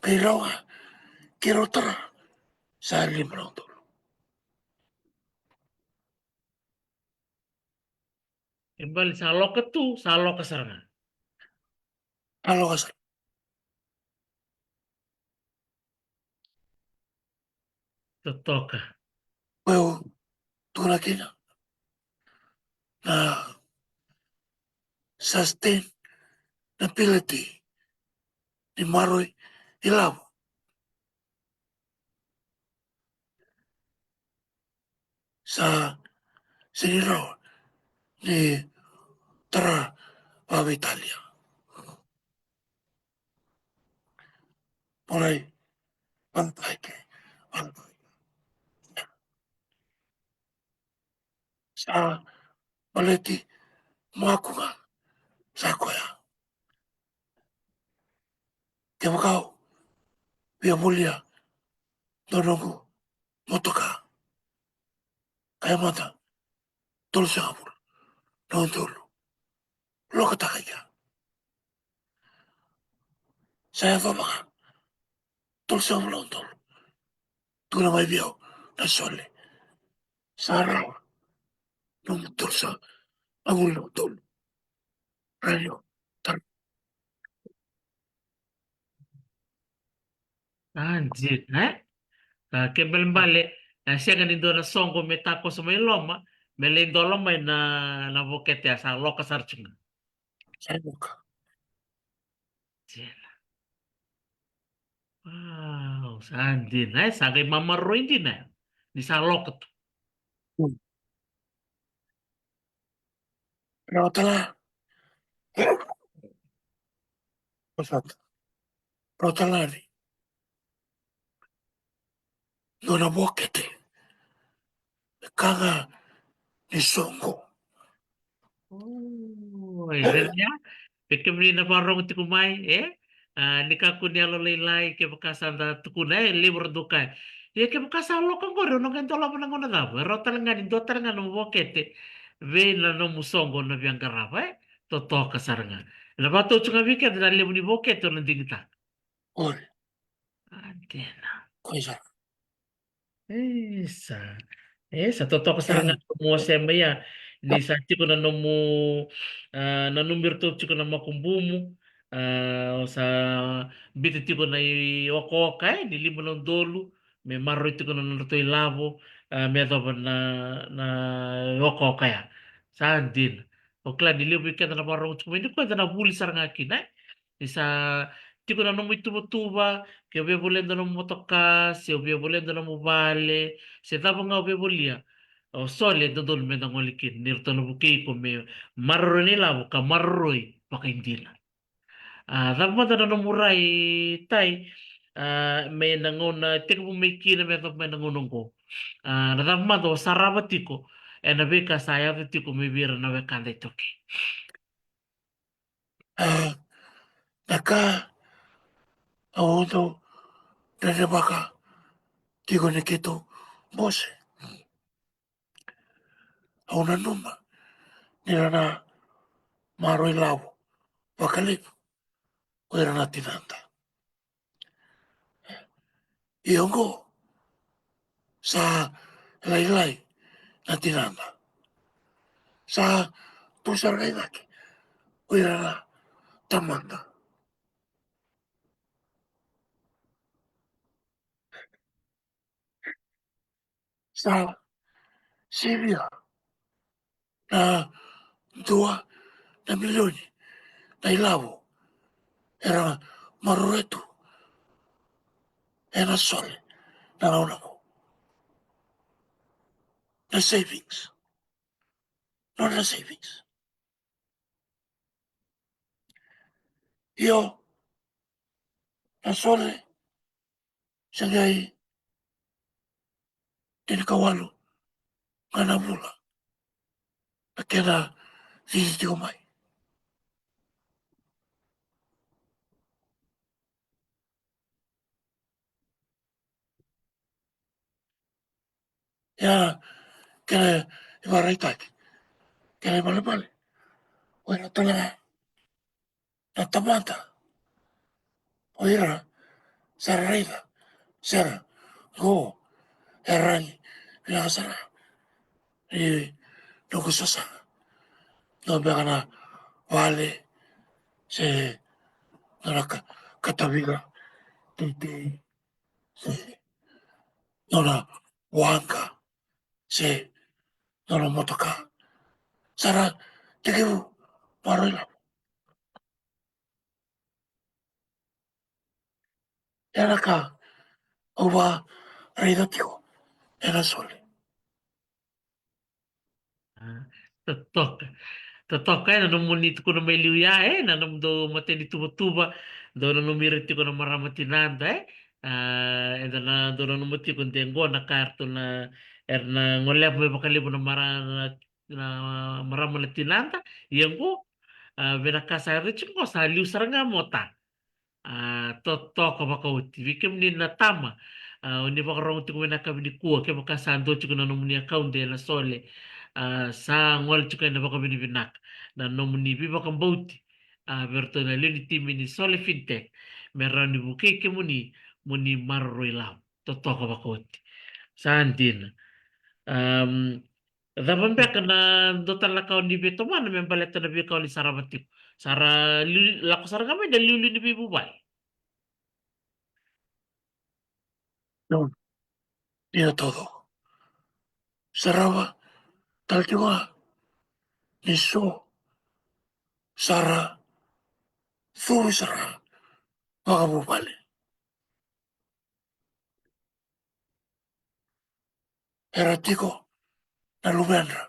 Qai rawa ga keirau tara, sa lima na udolu. E bale sa loka tu, sa loka sara ga. Sa loka sara. Totoka. Koya au tukuna kina na sustainability ni maroroi ilavo. Sa sega ni rawa ni tara vakaveitalia. Mo lai vakatai ke, vakatai. Sa baleti maku ga, sa koya. Kevaka au via volia dua noqu motoka, ka yamata tolusagavulu na udolu, lokataka i kea. Sa yacova ga tolusagavulu na udolu, tukuna mai vei au na sole, sa rawa nomu tolusagavulu na udolu. Rawa ni o tara. A, dina, e? A, kena ibalebale, e, sega ni dua na soqo me takoso mai loma me lai dola mai na, na vokete, a sa loka sara tu ga. Sa loka. Dina. Wow, sa dina, e? Sa qai mamaroroi dina, e? Ni sa loka tu. Mm. Rauta la. Rauta la ni. Dua na vokete. Ka ga ni soqo. Oi, Renia, vei kemuni na vakarogo tiko mai, e? A, ni kakua ni yalolailai, kevaka sa da tukuna, e, levu ra dau kaya. Ia kevaka sa loka qori, o na qai dolava na gauna cava? E rawa tale ga ni dua tale ga na vokete vei na nomu soqo na via qarava, e? Totoka sara ga. E na vakatau tu ga vei keda na levu ni vokete o na digitaka. Oi. A, dina. Oi sara. Isa. Isa, totoka sara ga na nomu wasea mai ya. Ni sa tiko na nomu, a, na nomu iratou tiko na makubumu. A, o sa biuta tiko na i okooka, e, ni lima na udolu. Me maroroi tiko na nodratou ilavo. A, me yacova na, na okooka ya. Sa dina. O kila ni levu vei keda na vakarogo tiko mai ni koya da na vuli sara ga kina, e. Ni sa tiko na nomu ituvatuva, ke o via volia dua nomu motoka, se o via volia dua nomu vale, se cava ga o via volia. O sole e dodonu me da gole kina, ni ratou na vukei iko me maroroi na ilavo ka maroroi vakaidina. A, cava mada na nomu rai, Tai, a, mai na gauna tekivu mai kina me yacova mai na gauna oqo? A, na cava mada o sarava tiko e na veika sa yaco tiko mai vei ira na wekada iTaukei? A, na ka au dau rerevaka tiko ni keitou bose. Au nanuma ni ra na maroroi lavo vakalevu o ira na tinada. Ia oqo sa lailai na tinada. Sa tu sara ga i cake o ira na tamada. Sa sivia na dua na milioni na ilavo era maroroya tu ena sole na gauna qo. Na savings. Nodra savings. Io, na sole se qai tinikawalu ga na vula na kena cici tiko mai. Ia, kena ivakaraitaki, kena ibalebale, o ira tale ga na tamata, o ira sa ra raica sara qo, e rairai vinaka sara. Ni noqu sasaga, dua beka na vale se dua na ka, katavica teitei se dua na waqa se dua na motoka, sa ra tekivu maroroi lavo. Ena ka au vakaraica tiko ena sole. A, totoka. Totoka ena nomuni tukuna mai liu ya, e, na nomudou matai ni tuvatuva, dou nanumi ira tiko na marama tinada, e. A, eda na dou nanuma tiko de qo na ka eratou na, era na goleva mai vakalevu na mara, na, na marama na tinada, ia qo, a, vei na ka sa yaco tiko qo sa liu sara ga mo ta. A, totoka vakaoti. Vei kemuni na tama, a, oni vakarogo tiko mai na yakavi nikua, kevaka sa dua tiko na nomuni account ena sole, a, sa gole tiko ena vakavinavinaka na nomuni veivakabauti, a, vei iratou na lewe ni timi ni Sole Fintech, me rawa ni vukei kemuni moni maroroi lavo. Totoka vakaoti. Sa dina. Am, cava beka na dua tale na ka oni veitomana me baleta na veika oni sarava tiko? Sa ra liu, lako sara ga mai na liuliu ni veivuvale. Io, dina taucoko. Sarava tale tiko ga ni so sa ra cuvi sara vakavuvale. Era tiko na luvedra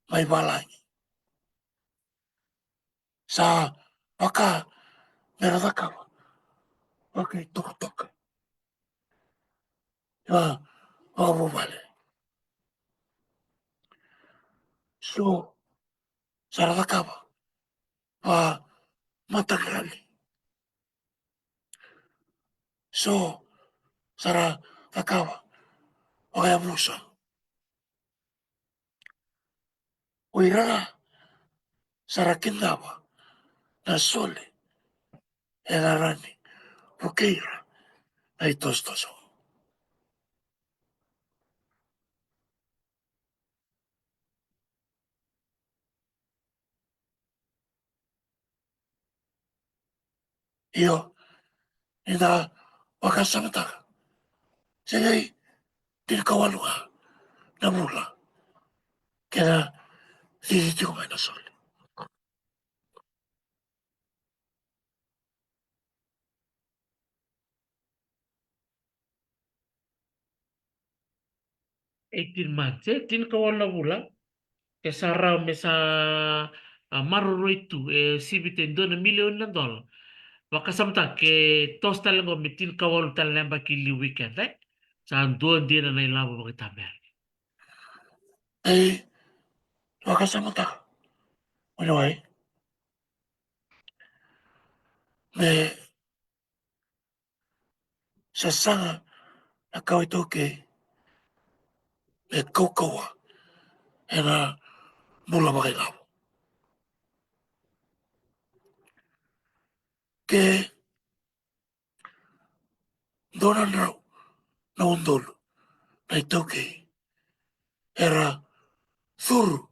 mai valagi. sa vaka me ra cakava vakaitokatoka, vakavuvale. So sa ra cakava vakamataqali. So sa ra cakava vakayavusa. O ira ga sa ra kidava na Sole, ena rawa ni vukei ira na itosotoso. Io, ni da vakasamataka, se qai tinikawalu ga na vula kena cici tiko mai na Sole. Eighteen months, e, tinikawalu na vula. Ke sa rawa me sa, a, maroroi tu, e sivita e dua na milioni na dola. Vakasamataka ke toso tale qo me tinikawalu tale na yabaki liu weekend, e? Sa dua dina na ilavo vakaitamera. Ei, vakasamataka. Anyway, me sasaga na kawa iTaukei me kaukauwa ena bula vakailavo. Ke dua na drau na udolu na iTaukei era curu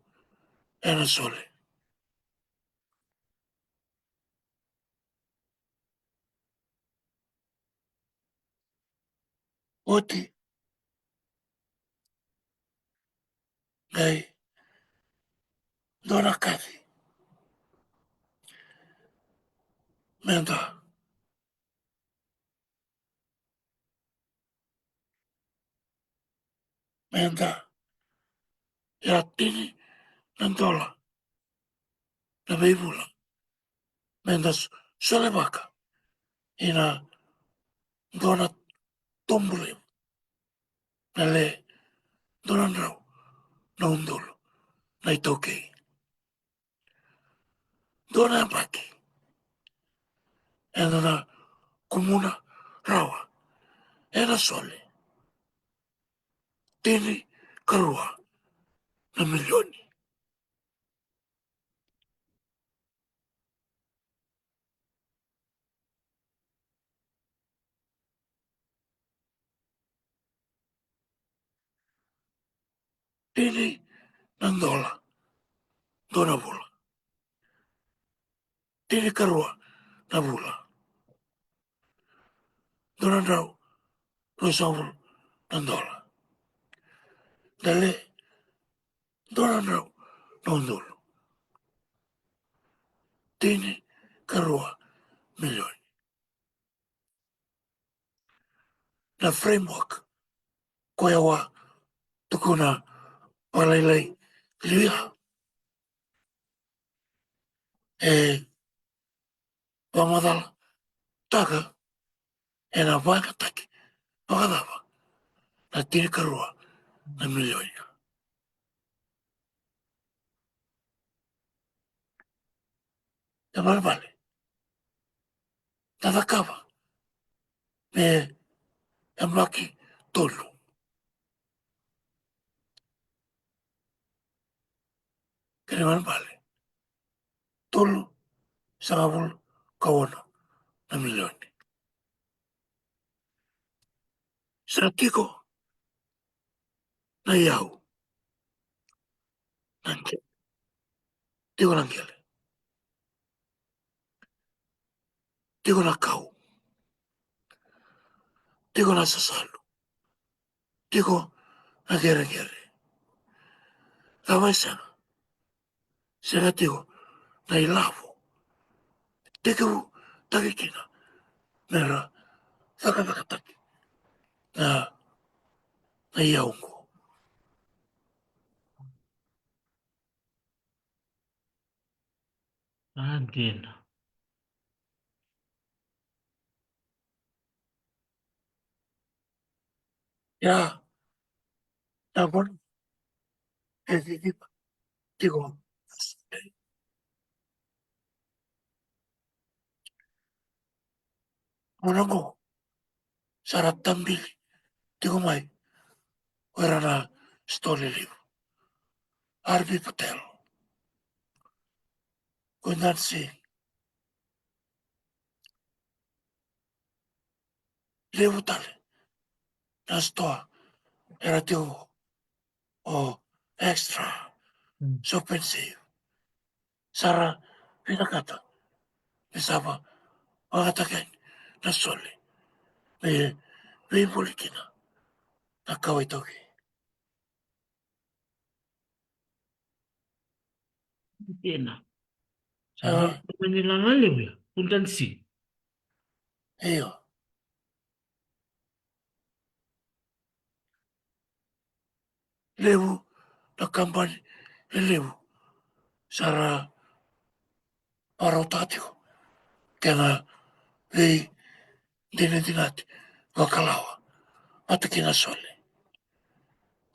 ena Sole. Oti qai dua na kaci meda meda, ia tini na dola na veivula meda s-, solevaka ina dua na tobu levu na le dua na drau na udolu na iTaukei. Dua na yabaki eda na kumuna rawa ena Sole tinikarua na milioni. Tini na dola dua na vula. Tinikarua na vula, dua na drau ruasagavulu na dola. Dale, dua na drau na udolu, tinikarua milioni. Na framework koya au a tukuna vakalailai liu ya, e vakamacalataka ena vakayagataki vakacava na tinikarua na milioni. E valevale na cakava me yabaki tolu. Kena ibalebale, tolusagavulu ka ono na milioni. Sa tiko na iyau, na qele, tiko na qele, tiko na kau, tiko na sasalu, tiko na qereqere. Cava e sega? Sega tiko na ilavo e tekivutaki kina mera cakacakataki na, na iyau oqo. Na A dina. Ia, na vanua e ciciva tiko. Vanua qo sa ra tabili tiko mai o ira na sitoa lelevu. R V Patel, Kundan Singh, levu tale na sitoa era tiko o Extra, Shop N Save. Sa ra vinakata me sa vakayagataki na sole me veivoli kina na kawa iTaukei. Dina. Sa ra mani lala levu ya, Kundan Singh. Io. Levu na kabani lelevu sa ra vakarautaka tiko kena veidinadinati vakalawa vata kei na sole.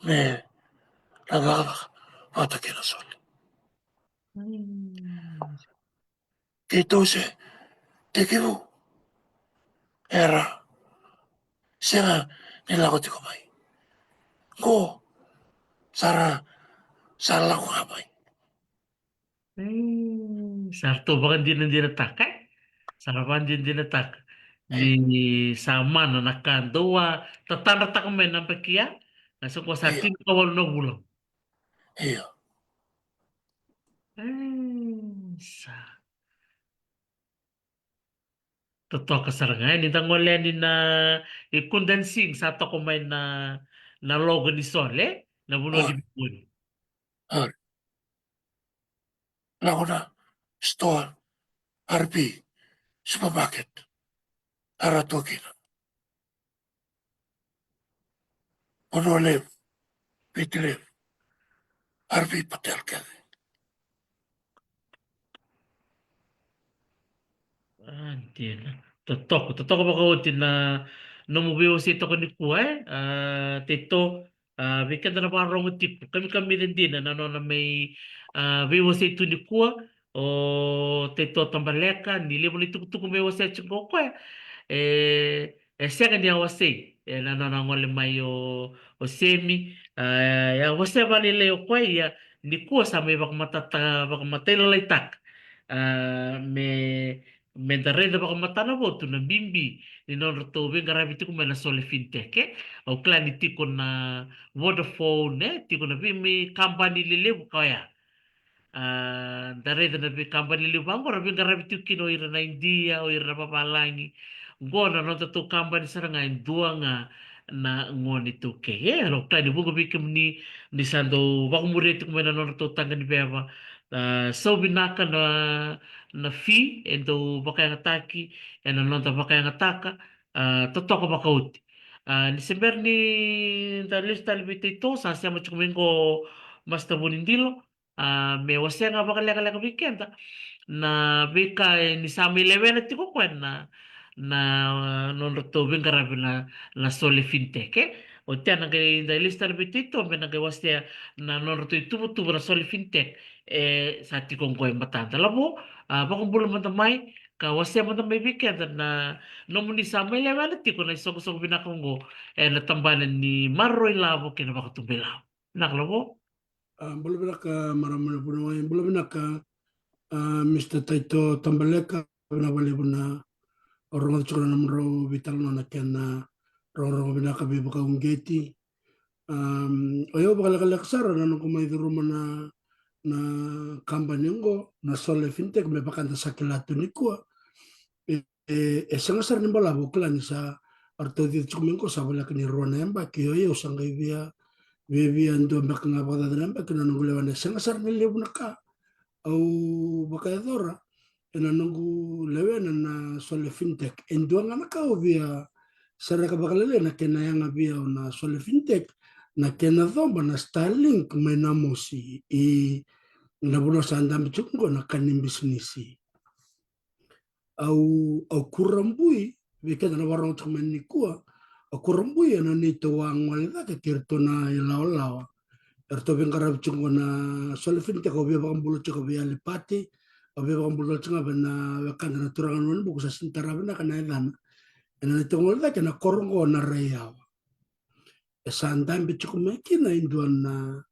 Me ra cakacaka vata kei na sole. Keitou se tekivu, era sega ni lako tiko mai. Qo sa ra sa lako ga mai. Sa ratou vakadinadinataka, e? Sa ra vakadinadinataka ni sa mana na ka dou a tatadrataka mai na yabaki ya, na sa qo sa tinikawalu na vula. Io. Sa totoka sara ga, e, ni da gole yani na i Kundan Singh sa toka mai na, na logo ni sole, na vanua ni veivoli. Lako na store, R P, supermarket, a ratou kina. Vanua Levu, Viti Levu, R V Patel kece. A dina. Totoka, totoka vakaoti na nomu veiwasei toka nikua, e? A, Taito, a, vei keda na vakarogo tiko, kamikamica dina na nona mai, a, veiwasei tu nikua o Taito Tabaleka, ni levu na itukutuku mai wasea tiko o koya. E, e sega ni a wasei ena nona gole mai o, o Semi. A, e a wasea vakalailai o koya, ia nikua sa mai vakamatata, vakamatai lalaitaka. A, me, me da raica vakamatana votu na bibi ni nodratou veiqaravi tiko mai na Sole Fintech, e? Au kila ni tiko na Vodafone, e? Tiko na veikabani lelevu ka oya. A, da raica na veikabani lelevu vaqo ra veiqaravi tiko kina, o ira na Idia, o ira na vavalagi. Qo na nodatou kabani sara ga e dua ga na gone iTaukei, e? Au kila ni vuqa vei kemuni ni sa dau vakamuria tiko mai na nodratou taqa ni veva. A, sau vinaka na, na fee e dau vakayagataki ena noda vakayagataka, a, totoka vakaoti. A, ni se bera ni da lesu tale vei Taito, sa sema tiko mai qo Master Vunidilo, a, me wasea ga vakalekaleka vei keda na veika e ni sa mai lewena tiko o koya na, na nodratou veiqaravi na, na Sole Fintech, e? Oti ya na qai da lesu tale vei Taito me na qai wasea na nodratou ituvatuva na Sole Fintech, e, sa tiko qo e matada. Lavo, a, vakabula mada mai ka wasea mada mai vei keda na nomuni sa mai lewena tiko na isoqosoqo vinaka oqo ena tabana ni maroroi lavo kei na vakatubu ilavo. Vinaka Lavo. A, bula vinaka marama na vuniwai, bula vinaka, a, Mister Taito Tabaleka, vinaka vakalevu na rogoca tiko na nomudrau veitalanoa na kena rogorogo vinaka veivakauqeti. Am, o yau vakalekaleka sara na noqu mai curuma na, na kabani oqo, na Sole Fintech, me vaka da sa kila tu nikua. E, e, e sega sara ni balavu, au kila ni sa, eratou cici tiko mai qo sa voleka ni rua na yabaki, o yau sa qai via, via, via dua beka ga vakacaca na yabaki na noqu lewena, e sega sara ni levu na ka au vakayacora ena noqu lewena na Sole Fintech. E dua ga na ka au via sereka vakalailai na kena yaga vei au na Sole Fintech, na kena coba na Starlink mai Namosi, i na vanua sa dabe tiko qo na ka ni bisinisi. Au, au kurabui vei keda na vakarorogo tiko mai nikua. Au kurabui ena neitou a gole cake kei iratou na ilawalawa. Eratou veiqaravi tiko na Sole Fintech, au via vakabula tiko vei Alipati, au via vakabula tiko ga vei na wekada na turaga na Wainibuku, sa sega ni tara vinaka na yacana. Ena neitou gole cake na koro oqo na Raiyawa. E sa dabe tiko mai kina e dua na,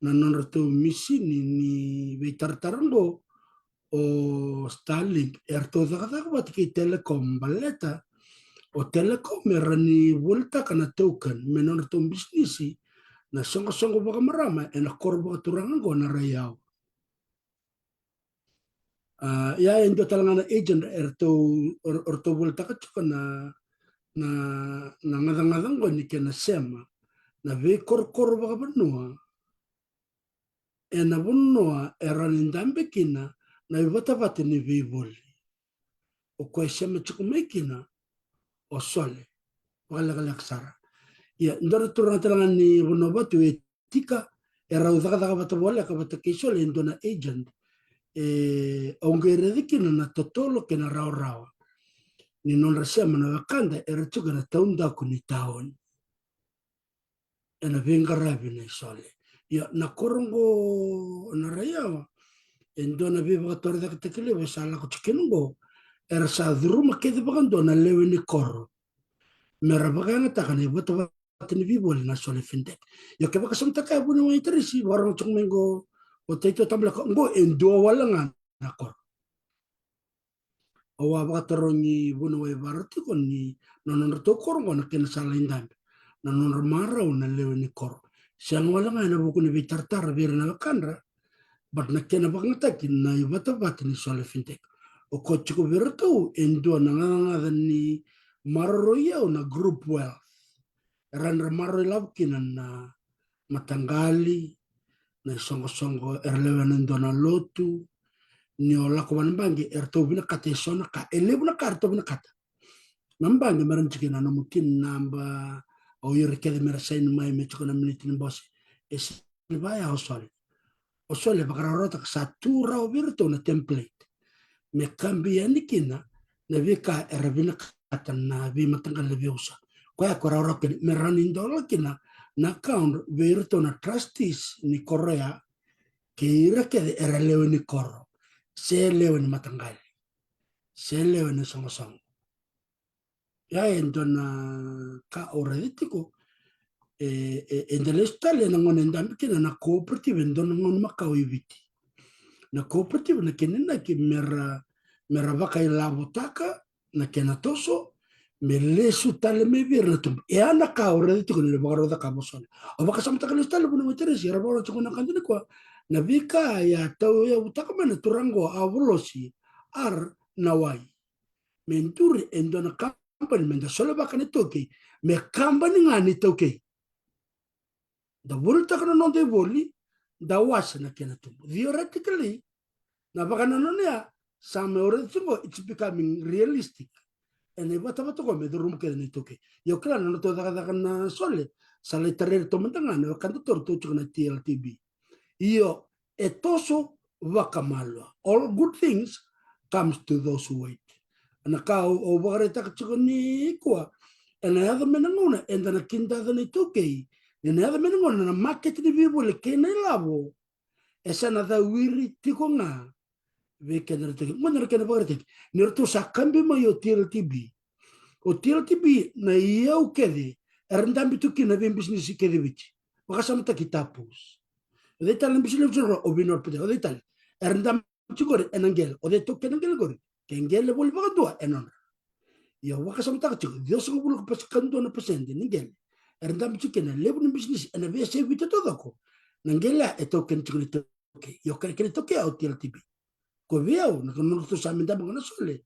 na nodratou misini ni veitaratara oqo, o Starlink. Eratou cakacaka vata kei Telecom baleta o Telecom era ni volitaka na token me nodratou bisinisi na soqosoqo vakamarama ena koro vakaturaga oqo na Raiyawa. A, ia e dua tale ga na agent eratou, er-, eratou volitaka tiko na, na, na gacagaca oqo ni kena sema na veikorokoro vakavanua ena vanua era ni dabe kina na ivatavata ni veivoli. O koya e sema tiko mai kina o Sole. Vakalekaleka sara. Ia, dua na turaga tale ga ni Vanuavatu e Tika, erau cakacaka vata voleka vata kei Sole e dua na agent. E, au qai raica kina na totolo kei na rawarawa ni nodra sema na wekada era tiko ena taudaku ni taoni ena veiqaravi nei Sole. Ia, na koro oqo na Raiyawa, e dua na veivakatorocaketaki levu e sa lako tiko kina oqo, era sa curuma kece vakadua na lewe ni koro mera vakayagataka na ivatavata ni veivoli na Sole Fintech. Ia, ke vakasamataka, vuniwai Tarisi, vakarorogo tiko mai oqo, o Taito Tabaleka, oqo e dua wale ga na koro. Au a vakatarogi vuniwai Varo tiko ni na nodratou koro oqo na kena sa lai dabe na nodra marau na lewe ni koro. Sega wale ga ena vuku ni veitaratara vei ira na wekadra, but na kena vakayagataki na ivatavata ni Sole Fintech. O koya tiko vei iratou e dua na gacagaca ni maroroi au na group wealth. Era na maroroi lavo kina na mataqali, na isoqosoqo era lewena e dua na lotu. Ni o lako vua na baqe, eratou vinakata eso na ka, e levu na ka eratou vinakata. Na baqe mera tiko na nomu tin naba, o ira kece mera saini mai me tiko na miniti ni bose. E sega ni vaya o Sole. O Sole vakarautaka, sa tu rawa vei iratou na template me kabi yani kina na veika era vinakata na veimataqali na veiusa. Koya ko rawarawa kina me rawa ni dola kina na account vei iratou na trustees ni koro ya, kei ira kece era lewe ni koro, se lewe ni mataqali, se lewe ni soqosoqo. Ia e dua na ka au raica tiko, e, e, eda lesu tale ena gauna e dabe kina na cooperative e dua na gauna makawa i Viti. Na cooperative na kena inaki mera, mera vakailavotaka na kena toso, me lesu tale mai vei ira na tubu. E a na ka au raica tiko ni vakarau cakava o Sole. Au vakasamataka lesu tale vuniwai Tarisi, era vakarau tiko na ka dina koya. Na veika ya tauyavutaka mai na turaga oqo a Volosi R na wai. Me duri e dua na kabani me da solevaka na iTaukei me kabani ga ni iTaukei. Da volitaka na noda ivoli, da wasa na kena tubu. Theoretically, na vakanananu ya, sa me already tiko, it's becoming realistic. Ena ivatavata ko me curuma kece na iTaukei. Io, kila na nodratou cakacaka na Sole, sa lai tarai iratou mada ga na wekadatou ratou tiko na T L T B. Io, e toso vakamalua. All good things comes to those who wait. Na ka au, au vakaraitaka tiko nikua, ena yaco mai na gauna eda na kidacala na iTaukei, ena yaco mai na gauna na maketi ni veivoli kei na ilavo e sa na cawiri tiko ga vei keda na iTaukei. Gauna na kena vakaraitaki ni ratou sa kabi mai o T L T B. O T L T B na iyau kece era dabe tu kina na veibisinisi kece e Viti. Vakasamataki Tapus. O cei tale na bisinisi o Vinod Patel, o cei tale? Era dabe tiko qori ena qele. O cei taukei na qele qori? Ke qele voli vakadua e nodra. Ia vakasamataka tiko, ciwasagavulu ka dua na pasede ni qele era dabe tiko kina na levu ni bisinisi ena veiyasai Viti taucoko. Na qele ya e taukena tiko na iTaukei. Io, kena, kena iTaukei ya o T L T B. Ko vei au, na ka nodratou sa me dabe ga na Sole.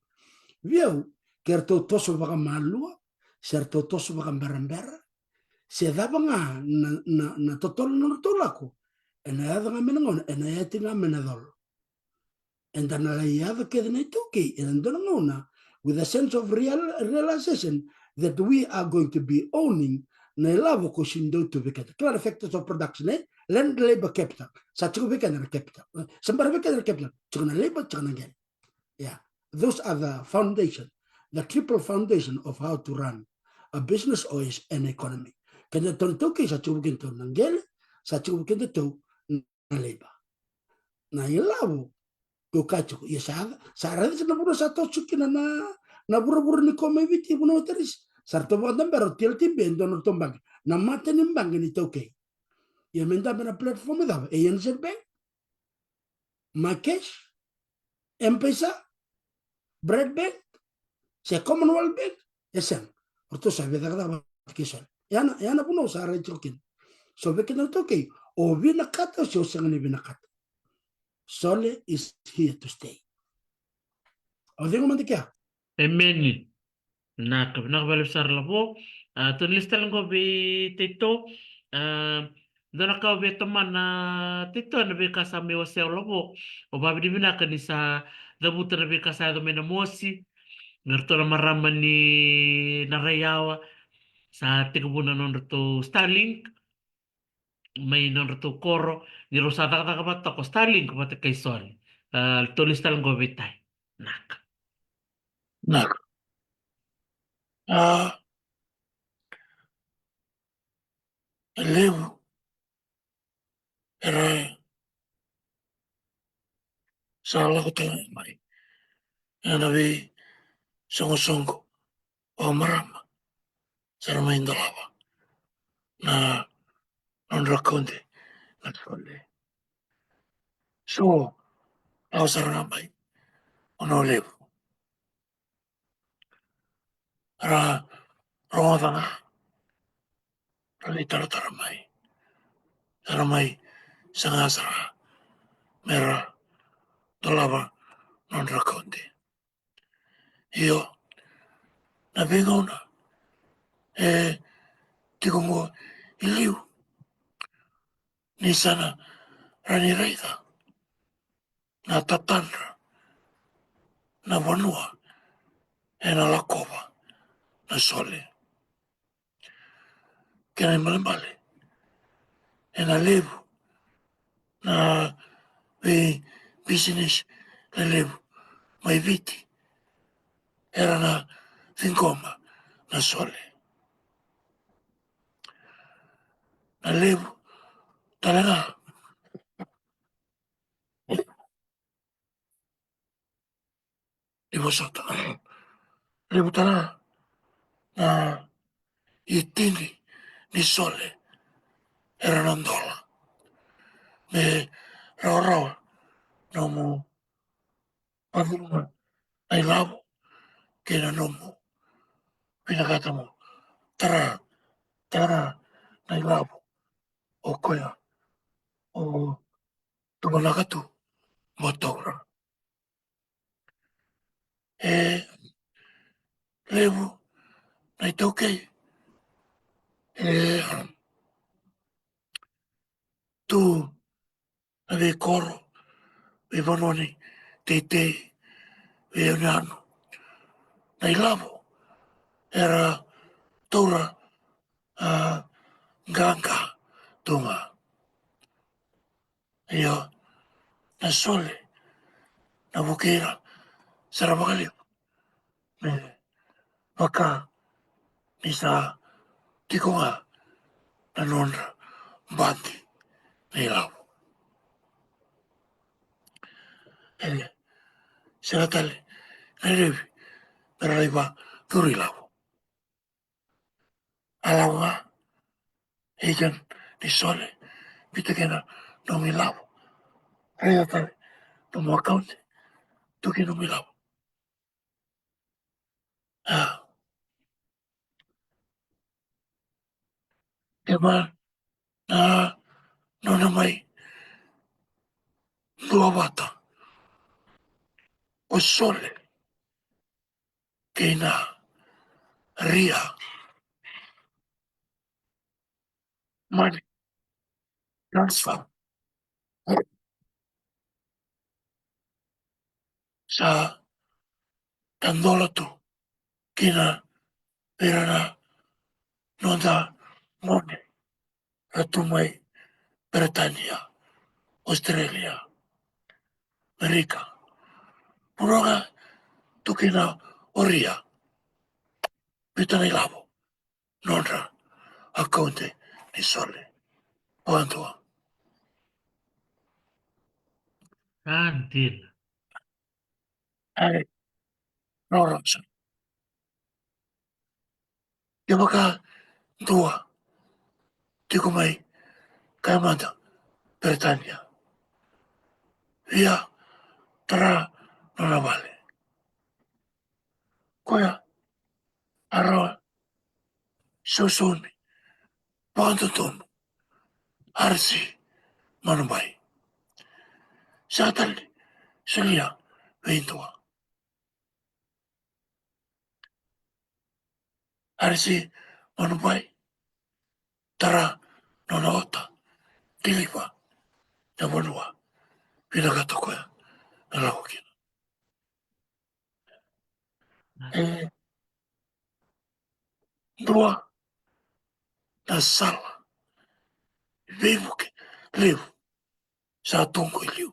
Vei au, ke ratou toso vakamalua, se ratou toso vakaberabera, se cava ga na, na, na totolo na nodratou lako, ena yaco ga mai na gauna, ena yati ga mai na colo. Eda na lai yaco kece na iTaukei ena dua na gauna with a sense of real, realization that we are going to be owning na ilavo ko sega ni dau tu vei keda. Kila na factors of production, e? Land, labor, capital. Sa tiko vei keda na capital. E, sa bera vei keda na capital. Tiko na labor, tiko na qele. Ia. Those are the foundation, the triple foundation of how to run a business or is an economy. Keda tou na taukei sa tiko vei keda tou na qele, sa tiko vei keda tou na labor. Na ilavo, ko ka tiko, ia sa, sa raica na vanua sa toso kina na, na vuravura ni ko mai Viti, vanua tarisi. Sa ratou vakadabera o T L T B, e dua na ratou baqe. Na mata ni baqe ni taukei. Ia me dabe na platform e cava, e A N Z Bank, MyCash, M-Pesa, Bradbank, se Commonwealth Bank, e sega. O ratou sa via cakacaka vata kei Sole. Ya na, ya na vanua sa rai tiko kina. So vei keda na taukei, o vinakata se o sega ni vinakata, Sole is here to stay. Au cegu mada kea. Emeni. Vinaka, vinaka vakalevu sara Lavo. A, tou na lesu tale qo vei Taito. A, dua na ka au via tomana Taito ena veika sa mai wasea o Lavo. Au vakavinavinaka ni sa cavuta na veika sa yaco mai na mosi. Me ratou na marama ni Naraiyawa. Sa tekivu na nodratou Starlink mai nodratou koro, ni rau sa cakacaka vata ko Starlink vata kei Sole. A, tou lesu tale qo vei Tai. Naka. Naka. A, e levu era sa lako tale mai ena veisoqosoqo vakamarama, sa ra mai dolava na nodra kaude na Sole. So, lako sara ga mai o na levu. Ra rogoca ga, ra lai taratara mai, sa ra mai saga sara me ra dolava nodra kaude. Io, na veigauna e tiko qo i liu, ni sa na rawa ni raica na tatadra na vanua ena lakova na Sole. Kena ibalebale, ena levu na veibisinisi lelevu mai Viti era na ciqoma na Sole. Na levu tale ga ni vosota. Levu tale ga na itini ni Sole era na dola. Me rawarawa nomu vakaruruga na ilavo kei na nomu vinakata mo tara, tara na ilavo o koya o tuvanaka tu mo taura. E levu na itaukei e tu na veikoro, veivanua ni teitei, veiyanuyanu. Na ilavo era taura, a, qaqa tu ga. Io, na Sole na vukei ira sara vakalevu me vaka ni sa tiko ga na nodra bati na ilavo. E sega tale na laivi me ra lai vakacuru ilavo. A lavo ga, agent ni Sole, biuta kina nomu ilavo. Raica tale nomu account, tu kina nomu ilavo. A. Kevaka na nona mai duavata o Sole kei na Ria, money transfer, sa tadola tu kina vei ira na noda gone ra tu mai Peritania, Australia, Amerika. Vanua ga tu kina o Ria. Vitu na ilavo nodra akaunti ni Sole. Vakadua. Ka dina. Ai, rorosa. Kevaka dua tiko mai, kaya mada, Peritania. Ia, tara nona vale. Koya a rawa, Sosomi, vakadodonu, Arisi Manubai. Sa tale solia vei dua. Arisi Manubai, tara nona ota, deliver na vanua vinakata koya na lako kina. E dua na sala veivuke levu sa toqo i liu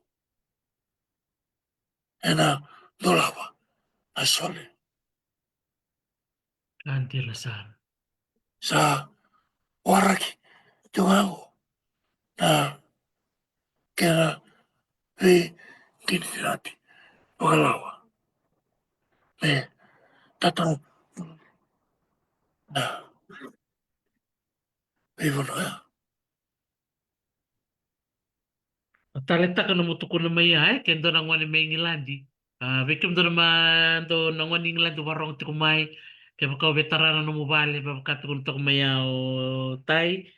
ena dolava na Sole. Ka dina sara. Sa waraki tiko ga qo na kena veitinitinapi vakalawa me tata na veivanua ya. A taleitaka nomu tukuna mai ya, e, ke dua na gone mai Igiladi. A, vei kemudou na ma, dou na gone Igiladi vakarorogo tiko mai, kevaka o via tara na nomu vale, vaka tukuna toka mai ya o Tai.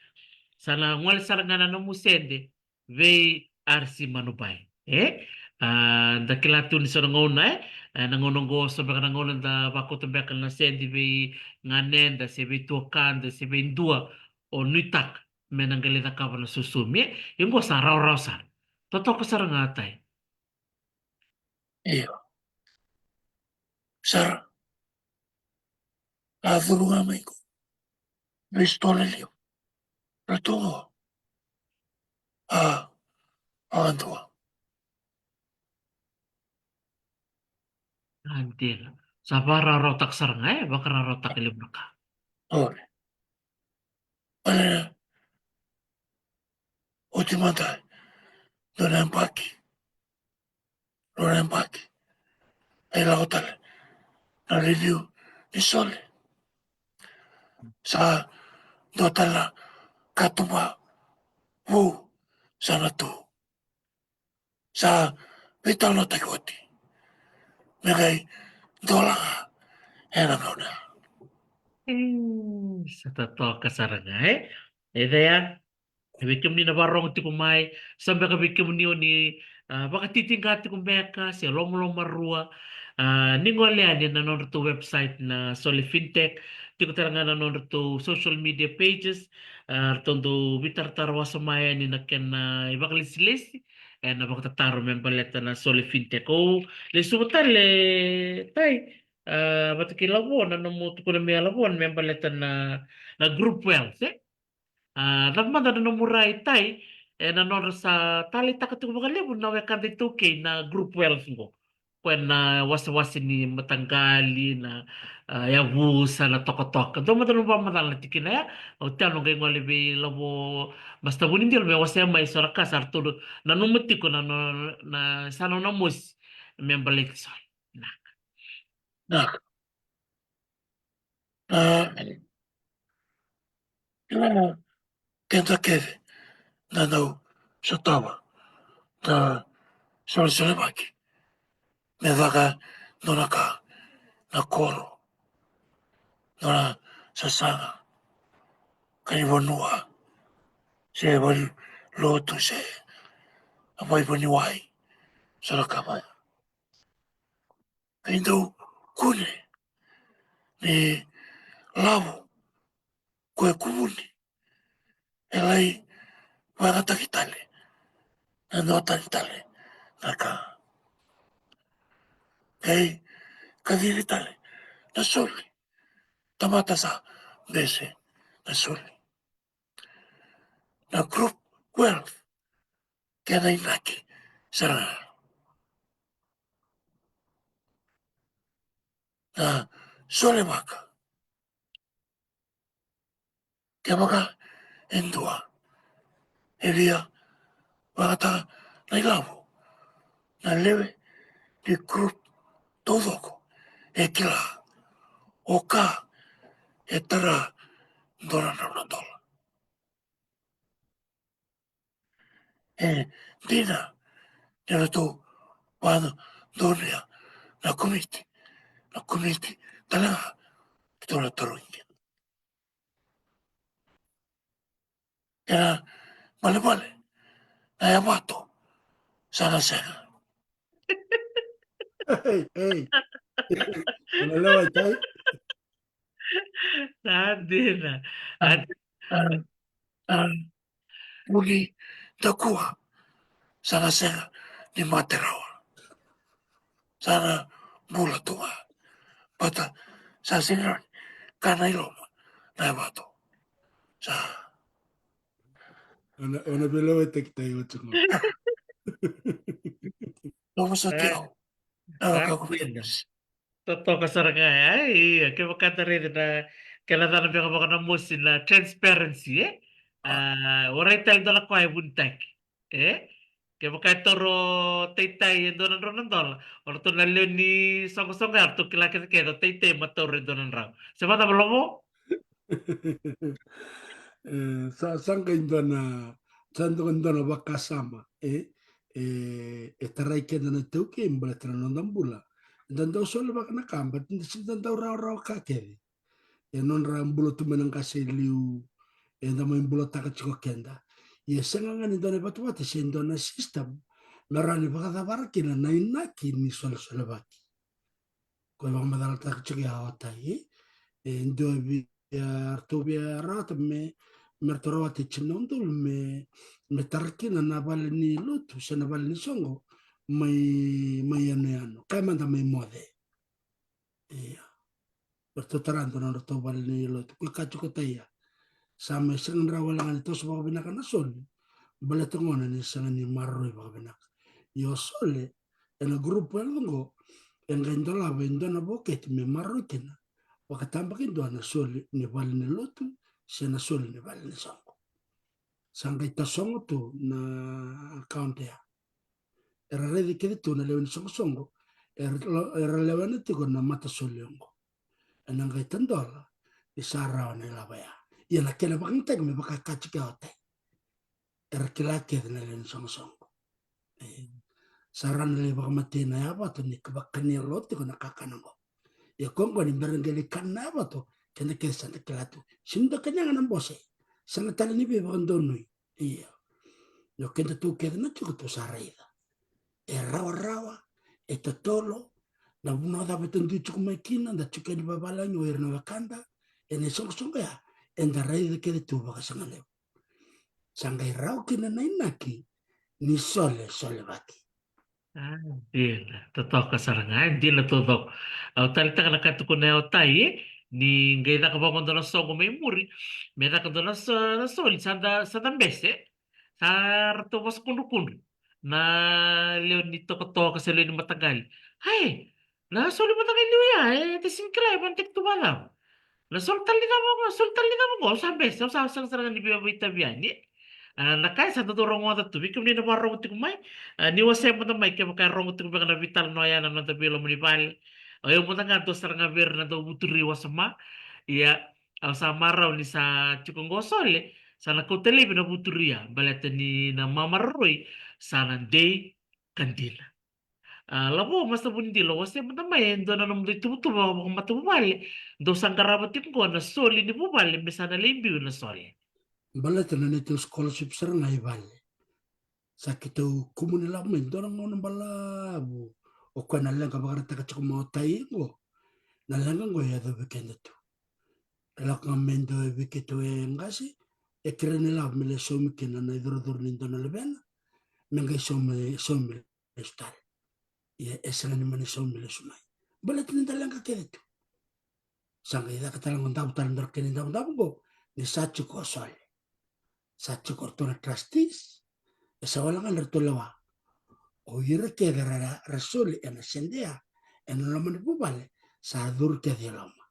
Sa na gole sara ga na nomu sede vei Arisi Manubai. E? A, da kila tu ni so na gauna, e? E, na gauna oqo, so beka na gauna da vakauta beka na sede vei ganeda, se vei tuakada, se vei dua o nuitaka me na qai lai cakava na Sosomi, e? Ia oqo sa rawarawa sara. Totoka sara ga, Tai. Io. Sara. A curu ga mai qo. Vei sitoa levu. Ratou qo. A, a dua. A dina. Sa vakarawarawataka sara ga, e? Vakarawarawataka levu na ka. Ore. Ore. Oti mada. Dua na yabaki. Rua na yabaki. Ai lako tale na review ni Sole. Sa dua tale na katuba vou sa na tu. Sa veitalanoataki oti me qai dola ga ena gauna. Mm, sa totoka sara ga, e? E cea, e vei kemuni na vakarorogo tiko mai, sa beka vei kemuni o ni, a, vakatitiqa tiko beka, se lomalomarua, a, ni gole yani na nodratou website na Sole Fintech, tiko tale ga na nodratou social media pages, a, ratou dau veitaratara wasoma yani na kena ivakalesilesi, ena vakatataro me baleta na Sole Fintech. Ou lesuva tale, Tai, a, vata kei Lavo, na nomu tukuna mai ya Lavo me baleta na, na group wealth, e? A, cava mada na nomu rai, Tai, ena nodra sa taleitaka tiko vakalevu na wekada iTaukei na group wealth qo. Koya na wasewase ni mataqali, na, a, yavusa, na tokatoka. Dua mada na nomu vakamacala na tikina ya, au tanu qai gole vei Lavo, Master Vunidilo me wasea mai so na ka sa ratou nanuma tiko na, na, na, sa na nona mosi me baleti Sole. Naka. Naka. A, kila na keda kece na dau sotava na solesolevaki me vaka dua na ka, na koro, dua na sasaga, ka ni vanua, se valelotu, se a vaivaniwai, so na ka vaya. Qai dau kune ni Lavo, koya e kuvuni, e lai vakayagataki tale na dua tani tale na ka. Qai kacivi tale na Sole. Tamata sa bese na Sole. Na group wealth kena inaki sara ga. na solevaka. Kevaka e dua e via vakataka na ilavo, na lewe ni group taucoko e kila o ka e tara dua na drau na dola. E dina ni ratou vakadonuya na komiti, na komiti tale ga ratou na tarogi kina. Ena balebale na yavato sa na sega. Ei, ei. Ena lewa i tai. Sa dina. A, a, a, vuni dakua sa na sega ni mate rawa. Sa na bula tu ga. Bata sa sega ni kana i loma na yavato. Sa. Ona, ona veilewa i tai oti ga. Loma sa tiko. Na vakako vei. Totoka sara ga, e, ia, kevaka da raica na, kena cana beka vaka na mosi na transparency, e? A, orait tale dua na koya e vunitaki, e? Kevaka e toro taitai e dua na drau na dola, o ratou na lewe ni soqosoqo ya, ratou kila kece kece o taitai ma taura e dua na drau. Se vacava Lovo? E, sa, sa qai dua na, sa dua, dua na vakasama, e, e, e tarai keda na iTaukei baleta na noda bula. Eda dau solevaka na ka, but eda sega ni dau rawarawa ka kece. E nodra bula tu mai na qase e liu, eda mai bulataka tiko keda. Ia sega ga ni dua na ivatavata se dua na system me rawa ni vakacavara kina na inaki ni solesolevaki. Ko e vakamacalataka tiko ya o tai, e dua via, ratou via rawata me, me ratou rawata e tini na udolu me, me tara kina na vale ni lotu se na vale ni soqo mai, mai yanuyanu, kaya mada mai Moce. Ia. Ratou tara dua na nodratou vale ni lotu. Ko e kaya tiko o tai ya, sa mai sega ni rawa wale ga ni toso vakavinaka na soli, baleta gona ni sega ni maroroi vakavinaka. Ia o sole, ena group yaloqo, e qai dolava e dua na voketi me maroroi kina, vakatabakidua na soli ni vale ni lotu se na soli ni vale ni soqo. Sa qai tasogo tu na account ya. Era raici kece tu na lewe ni soqosoqo, era, era lewena tiko na matasoli oqo. Ena qai tadola ni sa rawa na ilavo ya. Ia na kena vakayagataki me vaka e kaya tiko o tai, era kila kece na lewe ni soqosoqo. E, sa rawa ni lai vakamatei na yavato ni vakania lo tiko na kakana oqo. Ia ko oqo ni bera qai lai kana na yavato, keda kece sa da kila tu. Sega ni dua kece ga na bose. Sega tale ni veivakadonui. Ia. Io, kedatou kece na tiko tu sa raica. E rawarawa, e totolo, na vanua cava e tadui tiko mai kina, da tiko yani vavalagi o ira na wekada, ena isoqosoqo ya, eda raica kece tu vakasigalevu. Sa qai rawa kina na inaki ni sole, solevaki. A, dina, totoka sara ga, e dina taucoko. Au taleitaka na ka e tukuna o tai, e, ni qai caka vakaoqo dua na soqo mai muri, me caka dua na so-, na soli, sa da, sa da bese, sa ratou vosa kudrukudru na lewe ni tokatoka se lewe ni mataqali. Ai, na soli mataqali liu ya, e, te sega ni kila e vanataki tu vakacava. Na soli tale ni cava oqo, soli tale ni cava oqo, au sa bese, au sa sega sara ga ni via veitavi yani. A, na ka e sa dodonu rogoca tu, vei kemuni na vakarorogo tiko mai, a, ni wasea mada mai kevaka e rogo tiko beka na veitalanoa ya na noda veiloma ni vale. O yau mada ga dua sara ga vei ira na dau vuturi wasoma. Ia, au sa marau ni sa tiko oqo o sole, sa na kauta laivi na vuturi ya, baleta ni na mamaroroi sa na dei ka dina. A, Lavo, Masta Vunidilo, wasea mada mai e dua na nomudou ituvatuva vakamatavuvale dou sa qarava tiko oqo na soli ni vuvale me sa na lai biu na sole. Baleta na neitou scholarship sara ga i vale. Sa keitou kumuni lavo mai dua na gauna balavu. O koya na leqa vakaraitaka tiko mai o tai oqo, na leqa oqo e yacovi keda tu. E lako ga mai dua vei keitou e qase, e kerea ni lavo me lai saumi kina na icurucuru ni dua na luvena, me qai saumi, saumi lesu tale. Ia e sega ni mani saumi lesu mai. Baleta ni da leqa kece tu. Sa qai caka tale ga, davo tale dua na kena idavodavo oqo, ni sa tiko o sole. Sa tiko o ratou na trustees, e sa wale ga ni ratou lewa. O ira kece ra, ra soli ena sede ya, ena loma ni vuvale, sa curu kece i loma.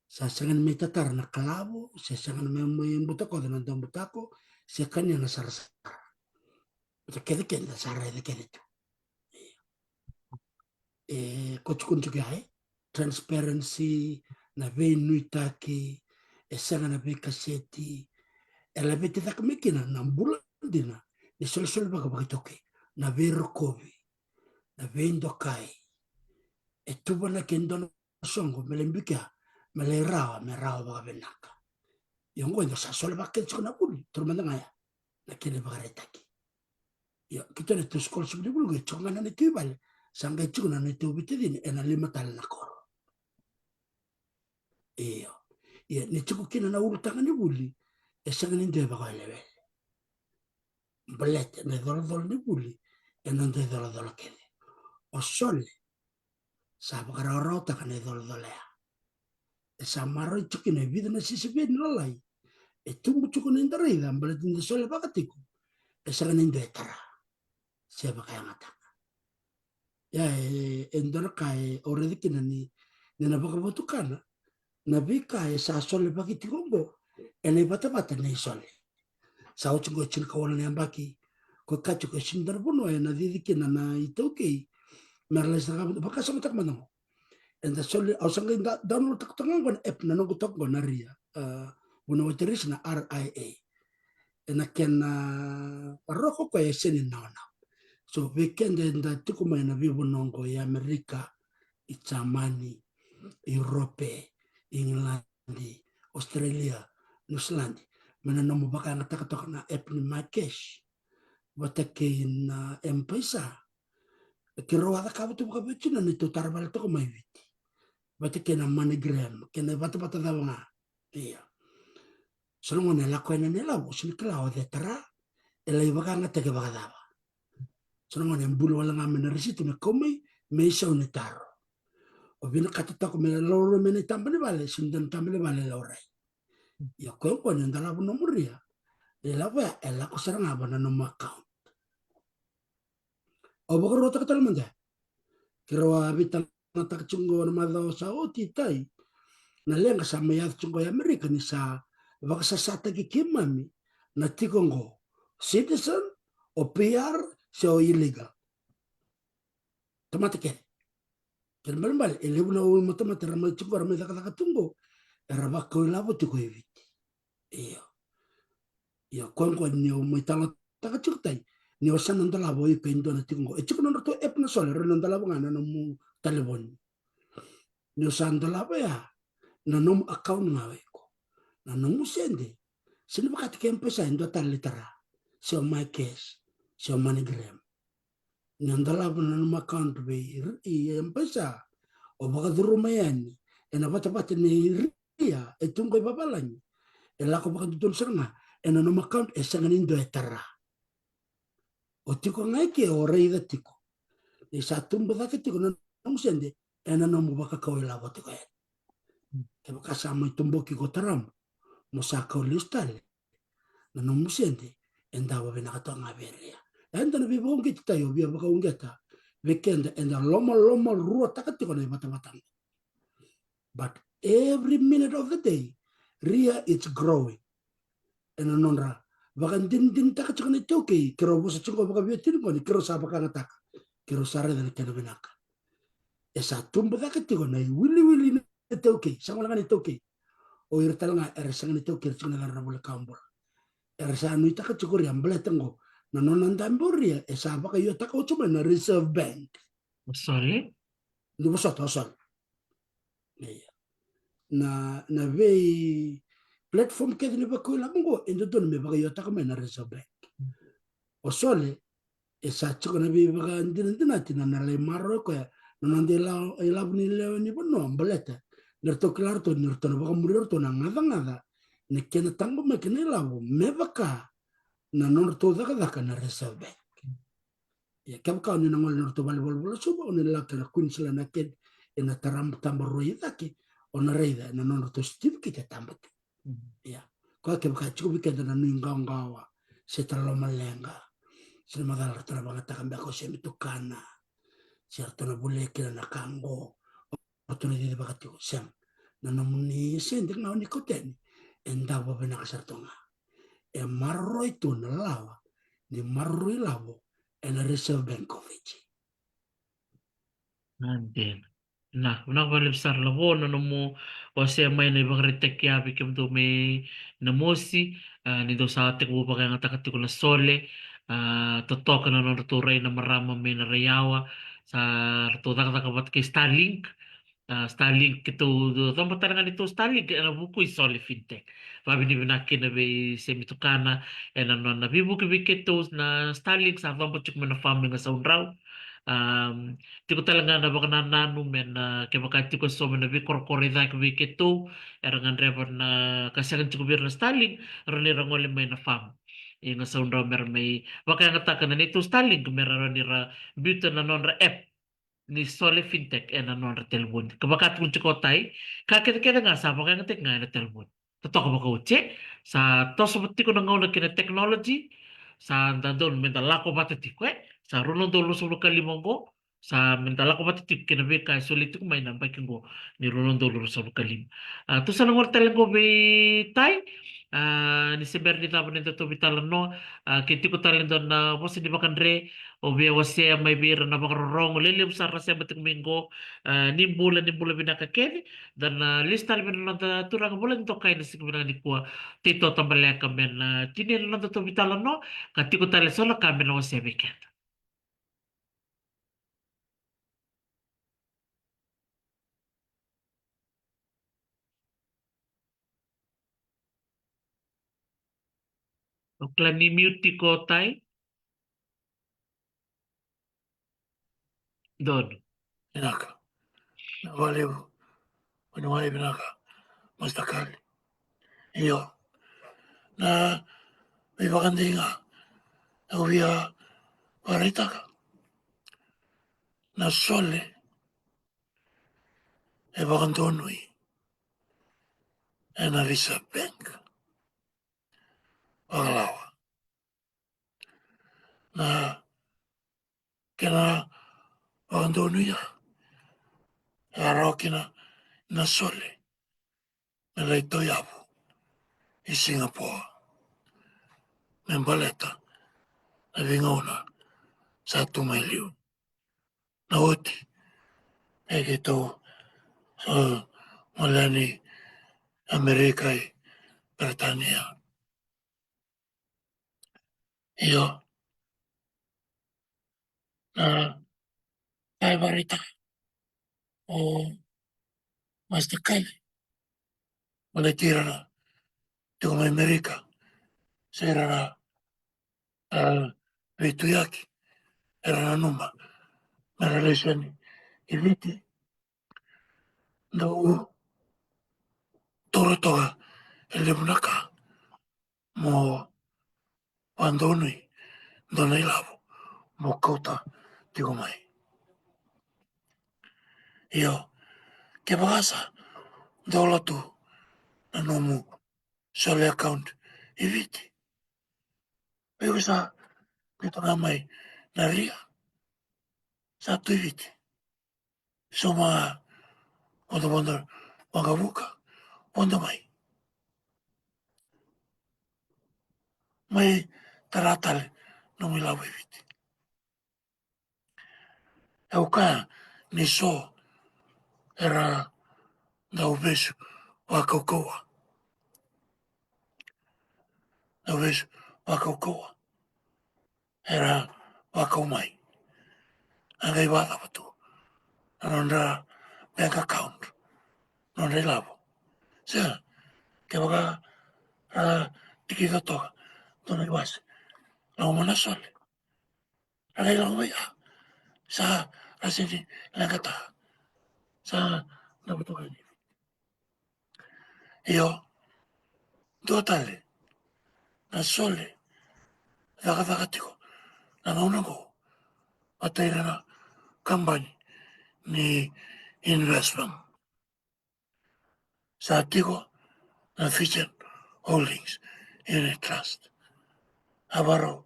Sa sega ni mai tatara na kalavo, se sega ni mai, mai butakoca na daubutako, se kania na sarasara. Ita kece keda sa raica kece tu. E, ko tukuna tiko ya, e, transparency, na veinuitaki, e sega na veikaseti, e laveti cake mai kina na bula dina ni solisoli vakavakaitaukei, na veirokovi, na veidokai. E tuvanaki e dua na soqo me lai bikia, me lai rawa, me rawa vakavinaka. Ia oqo eda sa sole vakakece tiko na vuli, taura mada ga ya na kena ivakaraitaki. Ia, keitou na neitou scholarship ni vuli qo, e tiko ga na neitou i vale, sa qai tiko na neitou veitacini ena lima tale na koro. Io. Ia, ni tiko kina na ulutaga ni vuli, e sega ni dua e vakawelewele. Baleta na icolacola ni vuli e noda icolacola kece. O sole sa vakarawarawataka na icolacola ya. E sa maroroi tiko kina e vica na sisiveni lalai e tubu tiko ni da raica, baleta ni da sole vaka tiko, e sega ni dua e tara se vakayagataka. Ia, e, e dua na ka e, au raica kina ni, ni na vakavotukana na veika e sa sole vaki tiko oqo ena ivatavata ni sole. Sa oti oqo e tinikawalu na yabaki, ko kati ko e sega ni dua na vanua ena cici kina na iTaukei me ra lai saka vakasamataka mada oqo. Eda sole, au sa qai da-, download taka toka ga oqo na app, na noqu toka oqo na RIA, a, vuna wati risi na R I A. Ena kena roko ko e sega ni naonao. So vei keda eda tiko mai na veivanua oqo, i Amerika, i Jamani, i Europe, i Igiladi, Australia, Niusiladi, mai na nomu vakayagataka toka na app ni MyCash vata kei na M-PAiSA, keirau a cakava tu vakaveiwatini na neitou tara vale toka mai Viti, vata kei na MoneyGram kei na ivatavata cava ga. Ia, so na gauna e lako yani na ilavo, o sega ni kila o cei e tara, e lai vakayagataki vakacava. So na gauna e buli wale ga mai na risiti me kau mai, me isau ni taro. O vinakata toka me laurai mai na itaba ni vale, sega ni dua na taba ni vale e laurai. Ia, koya oqo ni o dolava nomu RIA, na ilavo ya e lako sara ga va na nomu account. Au vakaruataka tale mada, keirau a veitalanoataka tiko oqo na macawa sa oti, tai, na leqa sa mai yaco tiko oqo i Amerika ni sa vakasasataki keimami na tiko oqo, citizen, o P R, se o illegal. Tamata kece. Kena ibalebale, e levu na ulutaga tamata era mai tiko, era mai cakacaka tu oqo, era vakau ilavo tiko e Viti. Io. Io, koya oqo ni o mai talanoataka tiko, tai, ni o sa na dolava o iko e dua na tiko oqo, e tiko na nodratou app na sole, era na dolava ga na nomu talevoni. Ni o sa dolava ya, na nomu account ga o iko. Na nomu sede, sega ni vakataki M-PAiSA e dua tale ni tara, se o MyCash, se o MoneyGram. Ni o dolava na nomu account vei i, i M-PAiSA, o vakacuru mai yani ena vatavata ni RIA e tu oqo i vavalagi, e lako vakadodonu sara ga ena nomu account, e sega ni dua e tara. O tiko ga eke o raica tiko ni sa tubu cake tiko na nomu sede ena nomu vakakau ilavo tiko yani. Kevaka sa mai toboki ko taramu, mo sa kau lesu tale, na nomu sede e dau vavinaka toka ga vei RIA. E dua na veivakauqeti, tai, au via vakauqeta vei keda eda lomalomaruataka tiko na ivatavata oqo. But every minute of the day, RIA, it's growing. Ena nodra vakadinadinataka tiko na iTaukei, keirau vosa tiko vakaveiwatini oqo ni keirau sa vakayagataka, keirau sa raica na kena vinaka. E sa tubu cake tiko na iwiliwili ni iTaukei, sa gole ga ni iTaukei. O ira tale ga era sega ni iTaukei, era tiko na yacadra na vuli kawa bula. Era sa nuitaka tiko o RIA, baleta oqo na nona dabe o RIA e sa vakaiotaka oti mai na Reserve Bank. O sole. Ni vosota, o sole. Ia. Na, na vei platform kece ni vakau ilavo oqo, e dodonu me vakaiotaka mai na Reserve Bank. O sole, e sa tiko na veivakadinadinati na, na lai maroroi koya na noda ila-, ilavo ni lewe ni vanua, baleta ni ratou kila ratou ni ratou na vakamuri ratou na gacagaca ni kena taqomaki na ilavo me vaka na nodratou cakacaka na Reserve Bank. Ia, kevaka o ni na gole na nodratou valenivolavola Suva, o ni lako ena Queensland Arcade, ena taba, taba rua i cake, o na raica na nodratou certificate e taba tu. Ia, koya kevaka e tiko vei keda na nuiqawaqawa, se tara lomaleqa, se na macala ratou na vakayagataka beka o se me tukana, se ratou na volia kina na ka qo, ratou na cicivaka tiko, sega. Na nomuni sede ga o ni kauta yani, e davo vinaka sara tu ga. E maroroi tu na lawa ni maroroi lavo ena Reserve Bank of Fiji. Vinaka, vinaka vakalevu sara Lavo na nomu wasea mai na ivakaraitaki ya vei kemudou mai Namosi. A, ni dou sa tekivu vakayagataka tiko na Sole, a, totoka na nodratou rai na marama mai na Raiyawa, sa ratou cakacaka vata kei Starlink. A, Starlink, keitou coba tale ga neitou Starlink ena vuku i Sole Fintech. Vakavinavinaka kina vei Semi Tukana ena nona veivuke vei keitou na Starlink, sa coba tiko mai na farm i Gasaudrau. Am, tiko tale ga na vakanananu me na, kevaka tiko eso me na veikorokoro i cake vei keitou, era gadreva na ka sega ni tiko vei ira na Starlink, rawa ni ra gole mai na farm i Gasaudrau me ra mai vakayagataka na neitou Starlink, me ra rawa ni ra biuta na nodra app ni Sole Fintech ena nodra telefoni. Ka vaka tukuni tiko o Tai, ka kecekece ga sa vakayagataki ga ena telefoni. Totoka vakaoti, e? Sa toso tiko na gauna kei na technology, sa da donu me da lako vata tiko, e? Sa rua na udolu ruasagavulu ka lima oqo, sa me da lako vata tiko kei na veika e soli tiko mai na yabaki oqo ni rua na udolu ruasagavulu ka lima. A, tou sa na qori tale oqo vei Tai, a, ni se bera ni cava na nodatou veitalanoa, a, ke tiko tale e dua na vosa ni vakadre, o via wasea mai vei ira na vakarorogo lelevu sara ra sema tiko mai qo, a, ni bula, ni bula vinaka kece. Da na lesu tale vei na noda turaga Vola ni Dokai ena siga vinaka nikua, Tito Tabaleka, me na tinia na nodatou veitalanoa, ka tiko tale eso na ka me na wasea vei keda. O kila ni mute tiko o Tai. Donu. Vinaka. Vinaka vakalevu. Vuniwai vinaka, Master Kali. Io. Na veivakadei ga au via vakaraitaka, na Sole e vakadonui ena Reserve Bank vakalawa. Na kena vakadonuya, e a rawa kina na Sole me lai tauyavu i Singapore me baleta na veigauna sa tu mai liu. Na oti e keitou, so, gole yani Amerika i Peritania. Io. Na ka e vakaraitaka o Master Kali, baleti ira na tiko mai Amerika, se ira na, a, veituyaki, era nanuma me ra lesu yani i Viti. Dau taura toka e levu na ka mo vadonui, dua na ilavo mo kauta tiko mai. Io, kevaka sa dola tu na nomu Sole account i Viti, vei ko sa kauta ga mai na ria, sa tu i Viti. Sauma, vodovodo, waqavuka, vodo mai. Mai tara tale nomu ilavo i Viti. Au kaya ni so era dau vesu vakaukauwa. Dau vesu vakaukauwa. Era vakau mai. A qai vakacava tu na nodra bank account, nodra ilavo? Sega, kevaka ra tikica toka dua na iwase, lako mai na Sole, ra qai lako mai, a, sa ra sega ni leqataka. Sa na vatoka ni Io, dua tale na Sole cakacaka tiko na gauna oqo vata ira na kabani ni investment. Sa tiko na Fijian Holdings Unit Trust. A varau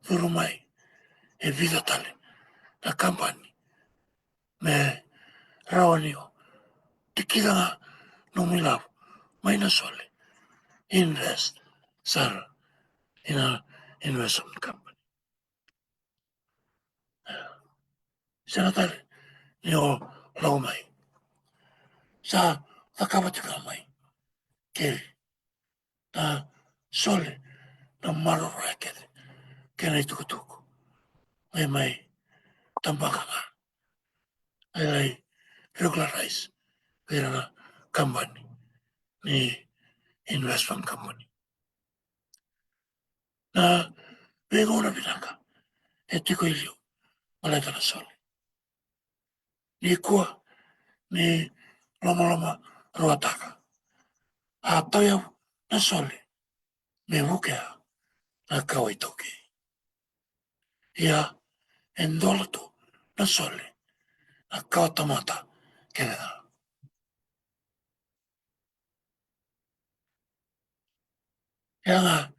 curu mai e vica tale na kabani me rawa ni o tikina ga nomu ilavo mai na Sole, invest sara ina investment company. Sega tale ni o lako mai, sa cakava tiko ga mai kei na Sole na maroroya kece kei na itukutuku. Mai mai tabaka ga, ai lai regularize vei ira na company ni investment company. Na veigauna vinaka e tiko i liu baleta na Sole. Nikua ni lomalomaruataka, a tauyavu na Sole me vukea na kawa iTaukei. Ia e dola tu na Sole na kawa tamata kece ga. Ia ga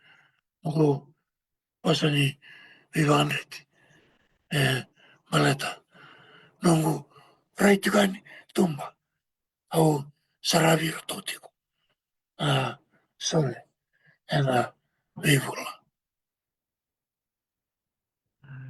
noqu vosa ni veivakadreti e baleta noqu rai tiko yani tuba, au saravi iratou tiko na Sole ena veivula.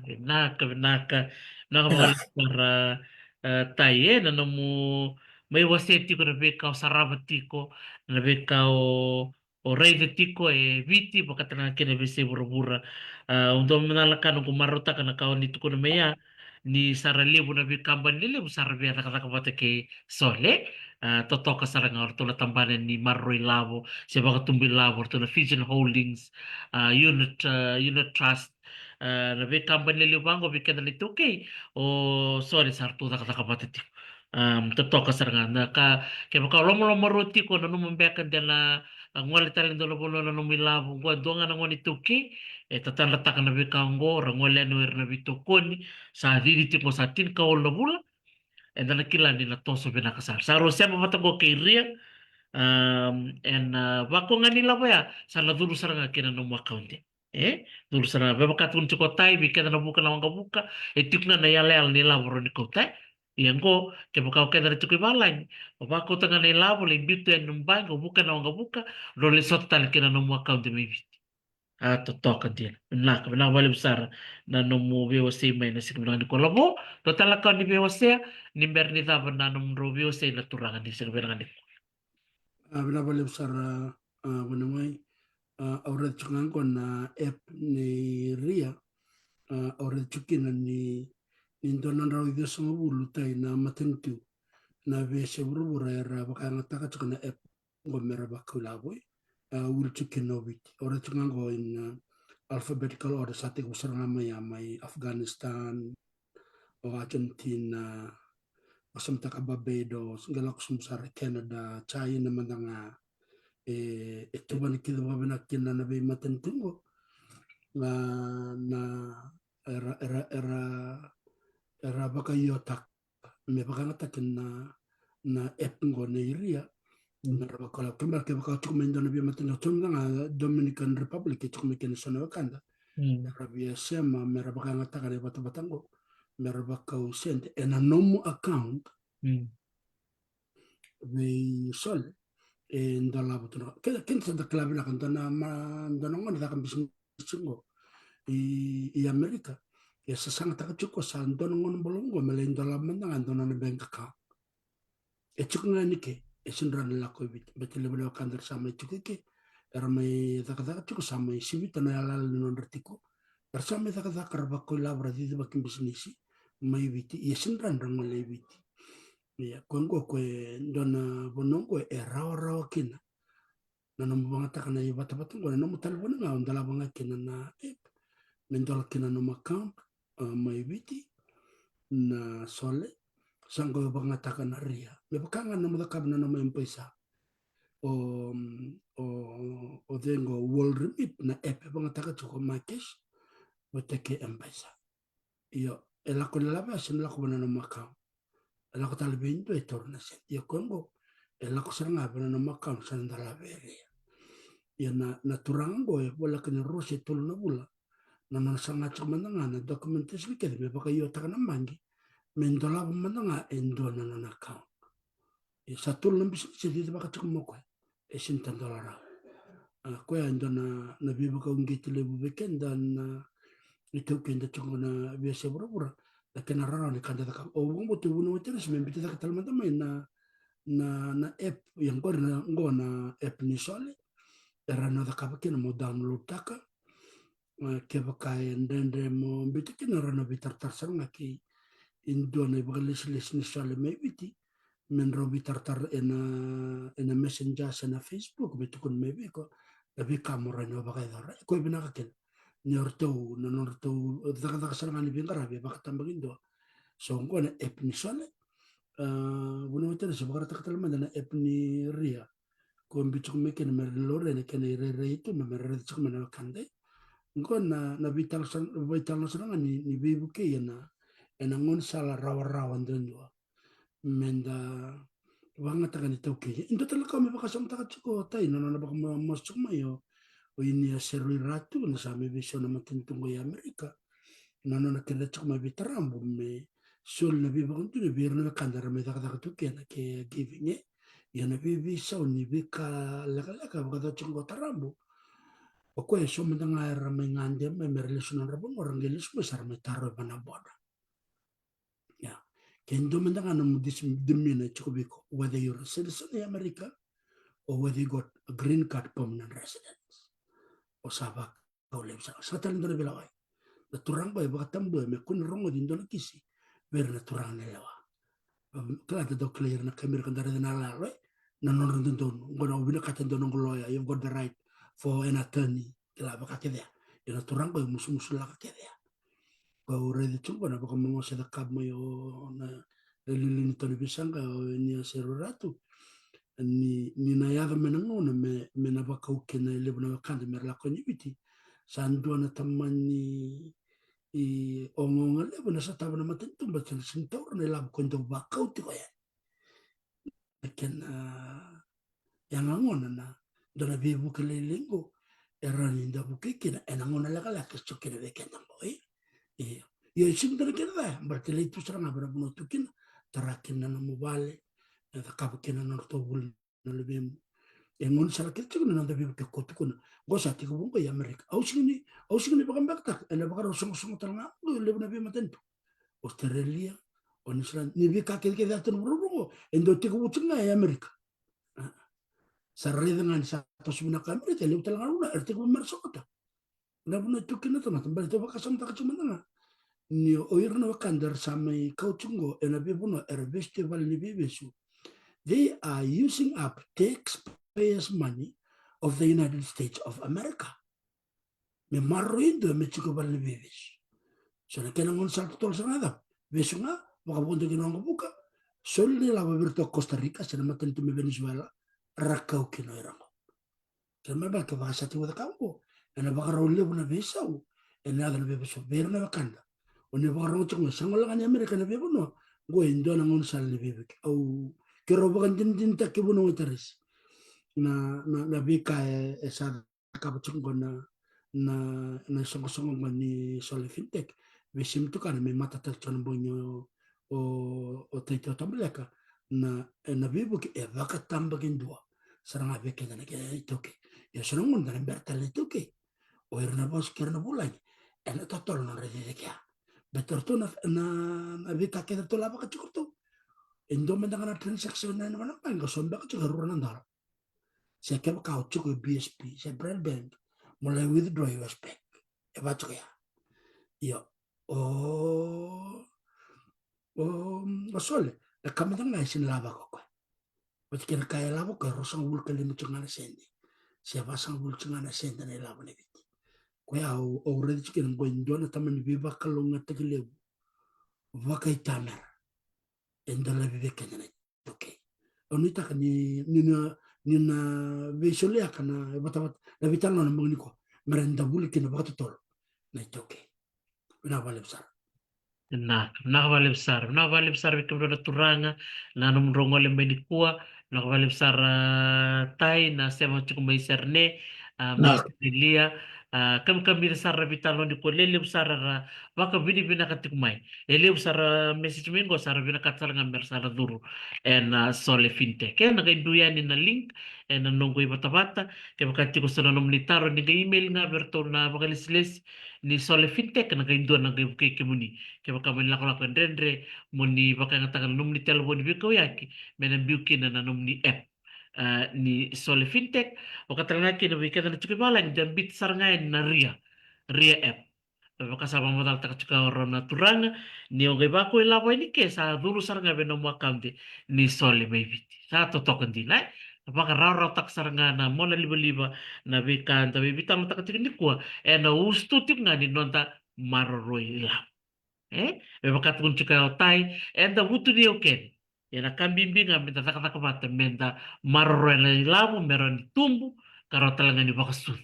Vinaka, vinaka. Vinaka vakalevu sara, e, Tai, e, na nomu mai wasea tiko na veika o sarava tiko, na veika o, o raica tiko e Viti, vakatale ga kina veiyasai vuravura. A, au dau mada na ka noqu marautaka na ka o ni tukuna mai ya, ni sa ra levu na veikabani lelevu sa ra via cakacaka vata kei Sole. A, totoka sara ga o ratou na tabana ni maroroi lavo se vakatubu ilavo, o ratou na Fijian Holdings, a, Unit, a, Unit Trust, a, na veikabani lelevu vaqo vei keda na iTaukei, o Sole sa ratou cakacaka vata tiko. Am, totoka sara ga na ka, kevaka o lomalomarua tiko, nanuma beka de na, a, gole tale e dua na vanua na nomu ilavo, qo e dua ga na gone iTaukei e tatadrataka na veika oqo, ra gole yani o ira na veitokoni, sa cici tiko sa tinikawalu na vula, eda na kila ni na toso vinaka sara. Sa rau sema vata qo kei Ria, am, ena, a, vako ga ni lavo ya, sa na curu sara ga kei na nomu account. E curu sara ga, me vaka tukuna tiko o Tai, vei keda na vuka na waqavuka, e tiko ga na iyalayala ni lavo rawa ni kauta. Ia qo, kevaka o keda na tiko i valagi, o vakauta ga na ilavo, lai biuta yani nomu baqe, o vuka na waqavuka, drau lai sota tale kei na nomu account mai Viti. A, totoka dina. Vinaka, vinaka vakalevu sara na nomu veiwasei mai na siga vinaka nikua. Lavo, dua tale na ka o ni veiwasea, ni bera ni cava na nomudrau veiwasei na turaga ni siga vinaka nikua. A, vinaka vakalevu sara, a, Vanamai. A, au raica tiko ga qo na app nei Ria. A, au raica tiko kina ni, ni dua na drau ciwasagavulu Tai na matanitu na veiyasai vuravura era vakayagataka tiko na app qo me ra vakau ilavo. A, wili tiko kina o Viti. Au raica tiko ga qo in, a, alphabetical order, sa tekivu sara ga mai ya, mai Afghanistan, o Argentina, o samataka Barbados, qai lako sobu sara Canada, China mada ga. E, e tuvani kece vakavinaka kina na veimatanitu qo. Na, na, era, era, era, era vakaiotaka me vakayagataki na, na app qo nei Ria. Mm. Me ra vakau ilavo, kevaka, kevaka o tiko mai dua na veimatanitu, o tiko mai ga Dominican Republic, e tiko mai kina so na wekada. Mm. Me ra via sema, me ra vakayagataka na ivatavata qo, me ra vakau sede ena nomu account. Mm. Vei Sole, e dolava tu na, keda, keda sa da kila vinaka, dua na ma, dua na gone caka bisinisi qo i, i Amerika. E sasagataka tiko sa dua na gone bolo qo me lai dolava mada ga dua na nona bank account. E tiko ga yani ke, e sega ni rawa ni lako i Viti, baleta levu na wekada era sa mai tiko i ke, era mai cakacaka tiko, sa mai sivita na yalayala ni nodra tiko. Era sa mai cakacaka, ra vakau ilavo, ra cici vakabisinisi mai Viti, ia e sega ni rawa ni ra gole i Viti. Ia, koya qo, koya e dua na vanua qo e rawarawa kina na nomu vakayagataka na ivatavata qo, na nomu talevoni ga o dolava ga kina na app me dola kina na nomu account, a, mai Viti, na Sole. Sa qai vakayagataka na Ria. Me vaka ga na nomu cakava na nomu M-PAiSA. O, o, o cei qo, World Remit, na app e vakayagataka tiko, MyCash, vata kei M-PAiSA. Io, e lako na lave, e sega ni lako vei na nomu account. E lako tale vei dua e taura na sede. Ia koya qo, e lako sara ga vei na nomu account, sa na dolava vei Ria. Ia na, na turaga qo e voleka ni rua se tolu na vula na nona saga tiko mada ga na documentation kece me vakaiotaka na baqe, me dolava mada ga e dua na nona account. E sa tolu na bisinisi e cicivaka tiko mai o koya, e sini ta dola rawa. A, koya e dua na, na veivakauqeti levu vei keda na iTaukei da tiko na veiyasai vuravura, na kena rarawa ni ka da cakava. Au vakabauta vua na waiteresi me biuta cake tale mada mai na, na, na app, ia qori na, qo na app ni Sole, era na cakava kina mo download taka. A, kevaka e dredre mo biuta kina, ra na veitaratara sara ga kei dua na ivakalesilesi ni Sole mai Viti, me drau veitaratara ena, ena Messenger se na Facebook, me tukuna mai vei iko na veika mo rawa ni vakayacora. E koya vinaka kina ni o ratou, na nodratou cakacaka sara ga ni veiqaravi e vakatabakidua. So qo na app ni Sole. A, vua na waiteresi, vakaraitaka tale mada na app ni Ria. Ko biu tiko mai kina me ra laurai na kena irairai tu, me ra raica tiko mai na wekada. Qo na, na veitalanoa sara, veitalanoa sara ga ni, ni veivukei ena, ena gaunisala rawarawa duadua. Me da vakayagataka na iTaukei. E dua tale na ka me vakasamataka tiko, Tai, na nona vakamosi tiko mai o, o Inia Seruiratu, na sa mai veisau na matanitu qo i Amerika. Na nona kere tiko mai vei Tarabu me soli na veivakadonui vei ira na wekada era mai cakacaka tu kina, caregiving, e. Ia na veiveisau ni veika lekaleka vakacava tiko qo Tarabu. O koya e so mada ga era mai gade mai me ra lesu nodra vanua, ra qai lesu mai sa ra mai tarovi va na border. Ia, ke dua mada ga nomu dis-, demeanor e tiko vei iko, whether you're a citizen of America or whether you got a green card permanent residence, o sa vakau levu sara. Sega tale ni dua na veilewai. Na turaga qo e vakatabua me kua ni rogoci e dua na kisi vei ira na turaga na lewa. Kila, da dau kilai ira na kai Amerika, da raica na yaloyalo, e, na nodra dodonu. Qo na, au vinakata e dua noqu loya, you've got the right for an attorney. Kila, vaka kece ya. Ia na turaga qo e musumusulaka kece ya. Qo au raica tiko qo na vakamamasu e cakava mai o na, na iliuliu ni tau ni veisaqa, o Inia Seruiratu. Ni, ni na yaco mai na gauna me, me na vakau kina e levu na wekada me ra lako yani i Viti. Sa dua na tamani i ogaoga levu na sotava na matanitu, baleta na sega ni taura na ilavo ko dau vakau tiko yani. Na kena yaga gona na dua na veivuke lailai qo e rawa ni da vukei kina ena gauna lekaleka e so kina vei keda qo, e? Io. Io, e sega ni dua na kena ca, baleta e lai tu sara ga vei na vanua tu kina, tara kina na nomu vale, e cakava kina na nodratou vuli na luvemu. E gaunisala kece tiko na noda veivuke ko tukuna. Qo sa tekivu qo i Amerika. Au sega ni, au sega ni vakabekataka, ena vakarau soqosoqo tale ga qo e levu na veimatanitu. Australia, o New Zealand, ni veika kecekece e tu na vuravura qo, e dau tekivu tiko ga i Amerika. A. Sa raica ga ni sa toso vinaka Amerika, e levu tale ga na vanua era tekivu me ra sogota. Na vanua e tu kina na tamata, baleta au vakasamataka tiko mada ga ni o ira na wekada era sa mai kau tiko qo ena veivanua era vesu tu e vale ni veivesu. They are using up taxpayers' money of the United States of America. Me maroroi e dua me tiko e vale ni veivesu. So na kena gaunisala totolo sara ga e cava? Vesu ga, vakavodo ki na waqavuka, soli na ilavo vei iratou Costa Rica se na matanitu mai Venezuela, ra kau kina o ira qo. Kena ibalebale kevaka sa tiko vata ka qo, ena vakarau levu na veisau, ena yaco na veivesu vei ira na wekada. O ni vakarau tiko ga, sa gole ga ni Amerika na veivanua, qo e dua na gaunisala ni veivuke. Au, keirau vakadinadinataki vua na waiteresi na, na, na veika e, e sa cakava tiko qo na, na, na isoqosoqo qo ni Sole Fintech. Veisau me tukuna me matataki tiko na bogi o, o, o Taitau Tabaleka, na, na veivuke e vakatabakidua sara ga vei keda na kena iTaukei. Ia so na gauna da na bera tale na iTaukei, o ira na vasu kei ira na vulagi ena totolo nodra cecekea. Baleta ratou na, na, na veika kece ratou lavaka tiko ratou. E dua mada ga na transaction ena vanua qo, so beka tiko e rua na dola. Se kevaka o tiko e B S P se Private Bank, mo lai withdraw U S Bank. E vaka tiko ya. Io. O, o, o Sole, na ka mada ga e sega ni lavaka o koya. Vata kei na ka e lavaka o koya, ruasagavulu ka lima tiko ga na sede. Se vasagavulu tiko ga na sede na ilavo ni Viti. Koya au, au raica tiko kina qo e dua na tamani veivakalougatataki levu vakaitamera e dolavi vei keda na iTaukei. Au nuitaka ni, ni na, ni na veisoliyaka na vatavata, na veitalanoa na bogi nikua, me ra da vuli kina vakatotolo na iTaukei. Vinaka vakalevu sara. Vinaka, vinaka vakalevu sara. Vinaka vakalevu sara vei kemudrau na turaga na nomudrau gole mai nikua. Vinaka vakalevu sara, a, Tai, na sema tiko mai Sydney, a, mai Australia. A, kamikamica sara na veitalanoa nikua, lelevu sara ra vakavinavinaka tiko mai. E levu sara message mai qo, sa ra vinakata sara ga me ra sa ra curu ena Sole Fintech. E na qai biu yani na link ena noqu ivatavata. Kevaka tiko so na nomuni taro, ni qai email ga vei ratou na vakalesilesi ni Sole Fintech, na qai dua na qai vukei kemuni. Kevaka mani lakolako e dredre mo ni vakayagataka na nomuni talevoni veikauyaki me na biu kina na nomuni app, a, ni Sole Fintech. Vakatalega kina vei keda na tiko i valagi, da biuta sara ga yani na Ria, Ria app. Vaka sa vakamacalataka tiko o rau na turaga, ni o qai vakau ilavo yani ke sa curu sara ga vei nomu account ni Sole mai Viti. Sa totoka dina, e? Vakarawarawataka sara ga na mona livaliva na veika da veitalanoataka tiko nikua, ena usutu tiko ga ni noda maroroi ilavo. E? Me vaka tukuna tiko o Tai, eda vutuniyau kece. Ia na ka bibi ga me da cakacaka vata, me da maroroya na ilavo, me rawa ni tubu, ka rawa tale ga ni vakasucu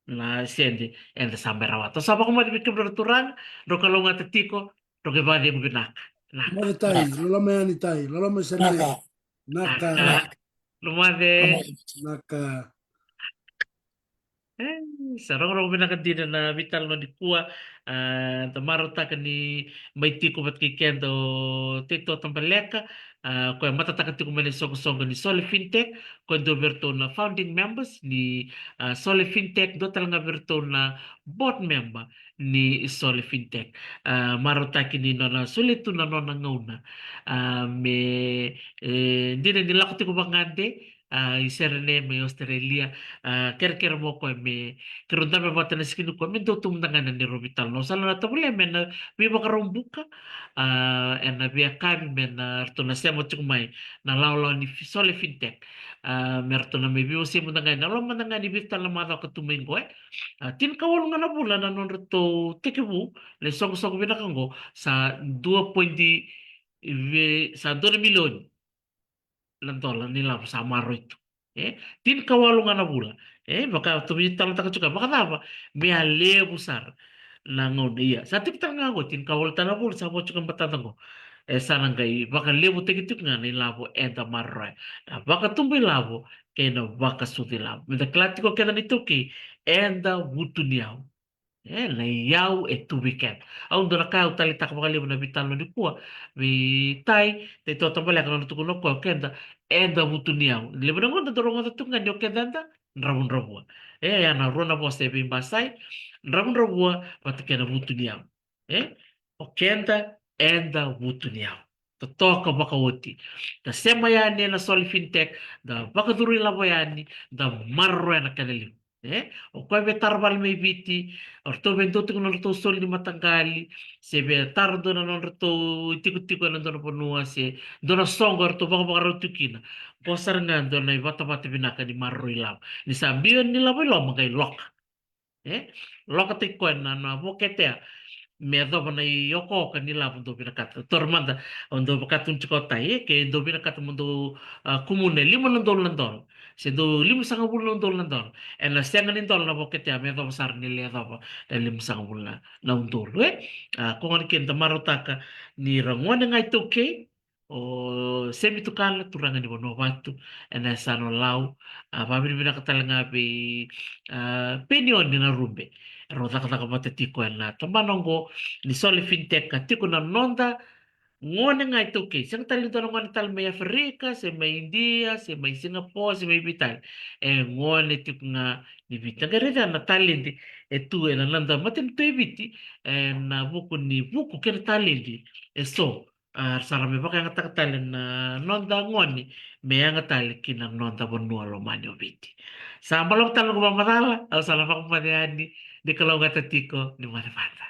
na sede eda sa mai rawata. Sa vakamoce vei kemudrau na turaga, drau kalougata tiko, drau qai vakacegu vinaka. Naka. Moce Tai, loloma yani Tai, loloma sere. Naka. Naka. Naka. Lomace. Naka. E, sa rogorogo vinaka dina na veitalanoa nikua. A, da marautaka ni mai tiko vata kei keda o Teitoa Tabaleka, a, koya matataka tiko mai na isoqosoqo ni Sole Fintech, koya dua vei iratou na founding members ni, a, Sole Fintech, dua tale ga vei iratou na board member ni Sole Fintech. A, marautaki ni nona solia tu na nona gauna. A, me, e, dina ni lako tiko vagade, a, i Serene mai Australia, a, kerekere mo koya me keirau dabe vata na siga nikua, me dua tu mada ga na neirau veitalanoa. Sa na tovolea me na veivakarau buka, a, ena veiyakavi me na ratou na sema tiko mai na lawalawa ni fi-, Sole Fintech. A, me ratou na mai veiwasei mada ga ena loma mada ga ni vica tale na macawa ka tu mai qo, e. A, tinikawalu ga na vula na nodratou tekivu na isoqosoqo vinaka qo, sa dua poidi, ve-, sa dua na milioni na dola ni lavo sa maroroi tu. E, tinikawalu ga na vula. E, vaka tou veitalanoataka tiko, vakacava me a levu sara na gauna, ia. Sa tiko tale ga qo, tinikawalu tale na vula, sa vo tiko e matada qo. E, sa na qai vakalevutaki tiko ga na ilavo eda maroroya. Na vakatubu ilavo kei na vakasucu ilavo. Me da kila tiko keda na iTaukei, eda vutuniyau. E, na iyau e tu vei keda. Au dua na ka au taleitaka vakalevu na veitalanoa nikua vei Tai, Teitoa Tabaleka, nona tukuna o koya, o keda eda vutuniyau. Levu na gauna da rogoca tu ga ni o keda eda dravudravua. E, ya na rua na vosa e veibasai, dravudravua vata kei na vutuniyau. E, o keda eda vutuniyau. Totoka vakaoti. Da sema yani ena Sole Fintech, da vakacuru ilavo yani, da maroroya na kena levu. E, o koya via tara vale mai Viti, o ratou via dua tiko na nodratou soli ni mataqali, se via tara dua na nodratou itikotiko ena dua na vanua, se dua na soqo eratou vakavakarau tu kina. Qo sara ga dua na ivatavata vinaka ni maroroi ilavo. Ni sa biu yani na ilavo i loma, qai loka. E, lokataki koya na, na voketea me yacova na iokaoka ni lavo dou vinakata. Taura mada, o dou vaka tukuna tiko o Tai, e, ke dou vinakata mo dou, a, kumuna e lima na udolu na dola, se dou limasagavulu na udolu na dola, ena sega ni dola na voketea me yacova sara ni lai yacova na limasagavulu na, na udolu, e. A, koya gona kina da marautaka ni ra gone ga iTaukei, o Semi Tukala, turaga ni Vanuavatu, ena yasana o Lau, a, vakavinavinaka tale ga vei, a, Penioni Narube. Erau cakacaka vata tiko ena tabana oqo ni Sole Fintech, ka tiko na noda gone ga iTaukei. Sega tale ni dua na gone tale mai Aferika, se mai Idia, se mai Singapore, se mai vei tale. E gone tiko ga ni Viti. Da qai raica na taledi e tu ena noda matanitu e Viti, ena vuku ni vuku kei na taledi e so. A, sa ra mai vakayagataka tale na noda gone me yaga tale ki na noda vanua lomani o Viti. Sa balavu tale noqu vakamacala, au sa na vakamoce yani, ni kalougata tiko, ni moce mada.